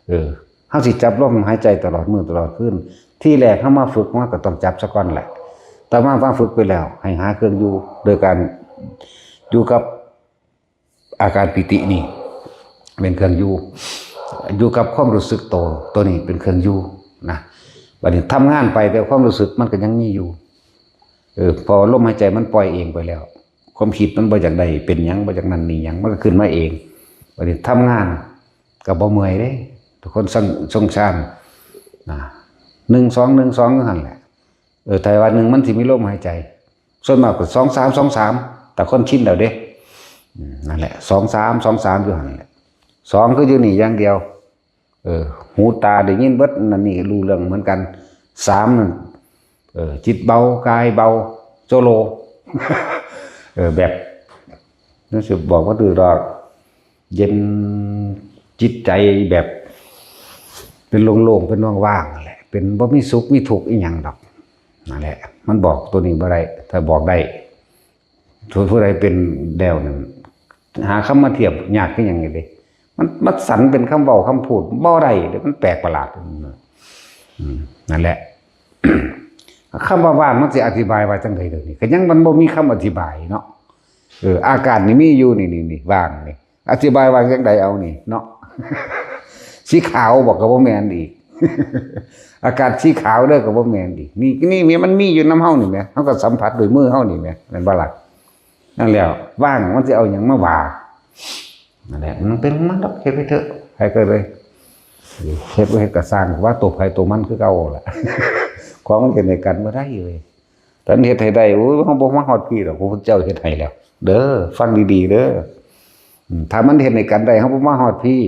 เออ เฮาสิจับลมหายใจตลอดมื้อตลอดคืน ทีแรกเฮามาฝึก มันก็ต้องจับซะก่อนแหละ แต่มา มาฝึกไปแล้ว ให้หาเครื่องอยู่ โดยการอยู่กับอาการปีตินี่ เป็นเครื่องอยู่ อยู่กับความรู้สึกโต ตัวนี้เป็นเครื่องอยู่นะ บัดนี้ทำงานไป แต่ความรู้สึกมันก็ยังมีอยู่ เออ พอลมหายใจมันปล่อยเองไปแล้ว ความคิดมันบ่อยากได้เป็นหยัง บ่อยากนั่นนี่หยัง มันก็ขึ้นมาเอง บัดนี้ทำงานก็บ่เมื่อยเด้ ทุกคนส่ง ส่งซ่าน นะ หนึ่ง สอง หนึ่ง สอง อยู่หั่นแหละ เออ แต่ว่าหนึ่งมันสิมีลมหายใจ ส่วนมากก็ สอง สาม สอง สาม แต่คนชินแล้วเด้ อืม นั่นแหละ สอง สาม สอง สาม อยู่หั่นแหละ สอง คืออยู่นี่อย่างเดียว เออ หูตาได้ยินเบิด นั่นนี่รู้เรื่องเหมือนกัน สาม นั่น เออ จิตเบา กายเบา โจโล เออ แบบ นั่นสิบอกว่าถือดอก เย็นจิตใจแบบ เป็นโล่งๆ เป็นว่างๆ นั่นแหละ เป็นบ่มีสุขมีทุกข์อีหยังดอก นั่นแหละ มันบอกตัวนี้บ่ได้ ถ้าบอกได้ ส่วนผู้ใดเป็นแล้วนั่น หาคำมาเทียบยากคือหยังนี่เด้ มัน มันสันเป็นคำเว้าคำพูดบ่ได้เด้ มันแปลกประหลาด อืม นั่นแหละ คำว่าว่างมันสิอธิบายว่าจังใด๋เดี๋ยวนี้ ก็ยังมันบ่มีคำอธิบายเนาะ เออ อาการนี่มีอยู่นี่ นี่ นี่ ว่างนี่ อธิบายว่าจังใด๋เอานี่เนาะ สีขาวบอกก็บ่แม่นอีก อาการสีขาวเด้อก็บ่แม่นอีก นี่ นี่แหมมันมีอยู่นำเฮานี่แหม เฮาก็สัมผัสด้วยมือเฮานี่แหม แม่นบ่ล่ะ นั่นแหละ ว่างมันสิเอาหยังมาว่า นั่นแหละ มันเป็นของมันดอก เฮ็ดไปเถอะ ใครก็เลย เฮ็ดบ่เฮ็ดก็ซ่าง ว่าตัวไผตัวมันคือเก่าล่ะ ของมันเฮ็ดให้กันบ่ได้เว้ย ถ้ามันเฮ็ดให้ได้ โอ้ย เฮาบ่มาฮอดพี้ดอก พระพุทธเจ้าเฮ็ดให้แล้ว เด้อ ฟังดีๆ เด้อ อืม ถ้ามันเฮ็ดให้กันได้ เฮาบ่มาฮอดพี้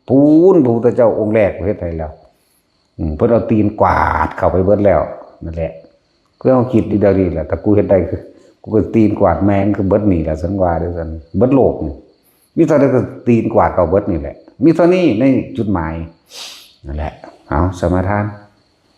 ปู๊น พระพุทธเจ้าองค์แรกเฮ็ดให้แล้ว อืม เพิ่นเอาตีนกวาดเข้าไปเบิดแล้ว นั่นแหละ คือเฮาคิดอยู่เดี๋ยวนี้แหละ ถ้ากูเฮ็ดได้คือ กูก็ตีนกวาดแม่งคือเบิดนี่แหละ สันว่าเด้อสัน เบิดโลกนี่ มีเท่าใดก็ตีนกวาดเข้าเบิดนี่แหละ มีเท่านี้ในจุดหมาย นั่นแหละ เอา สมาทาน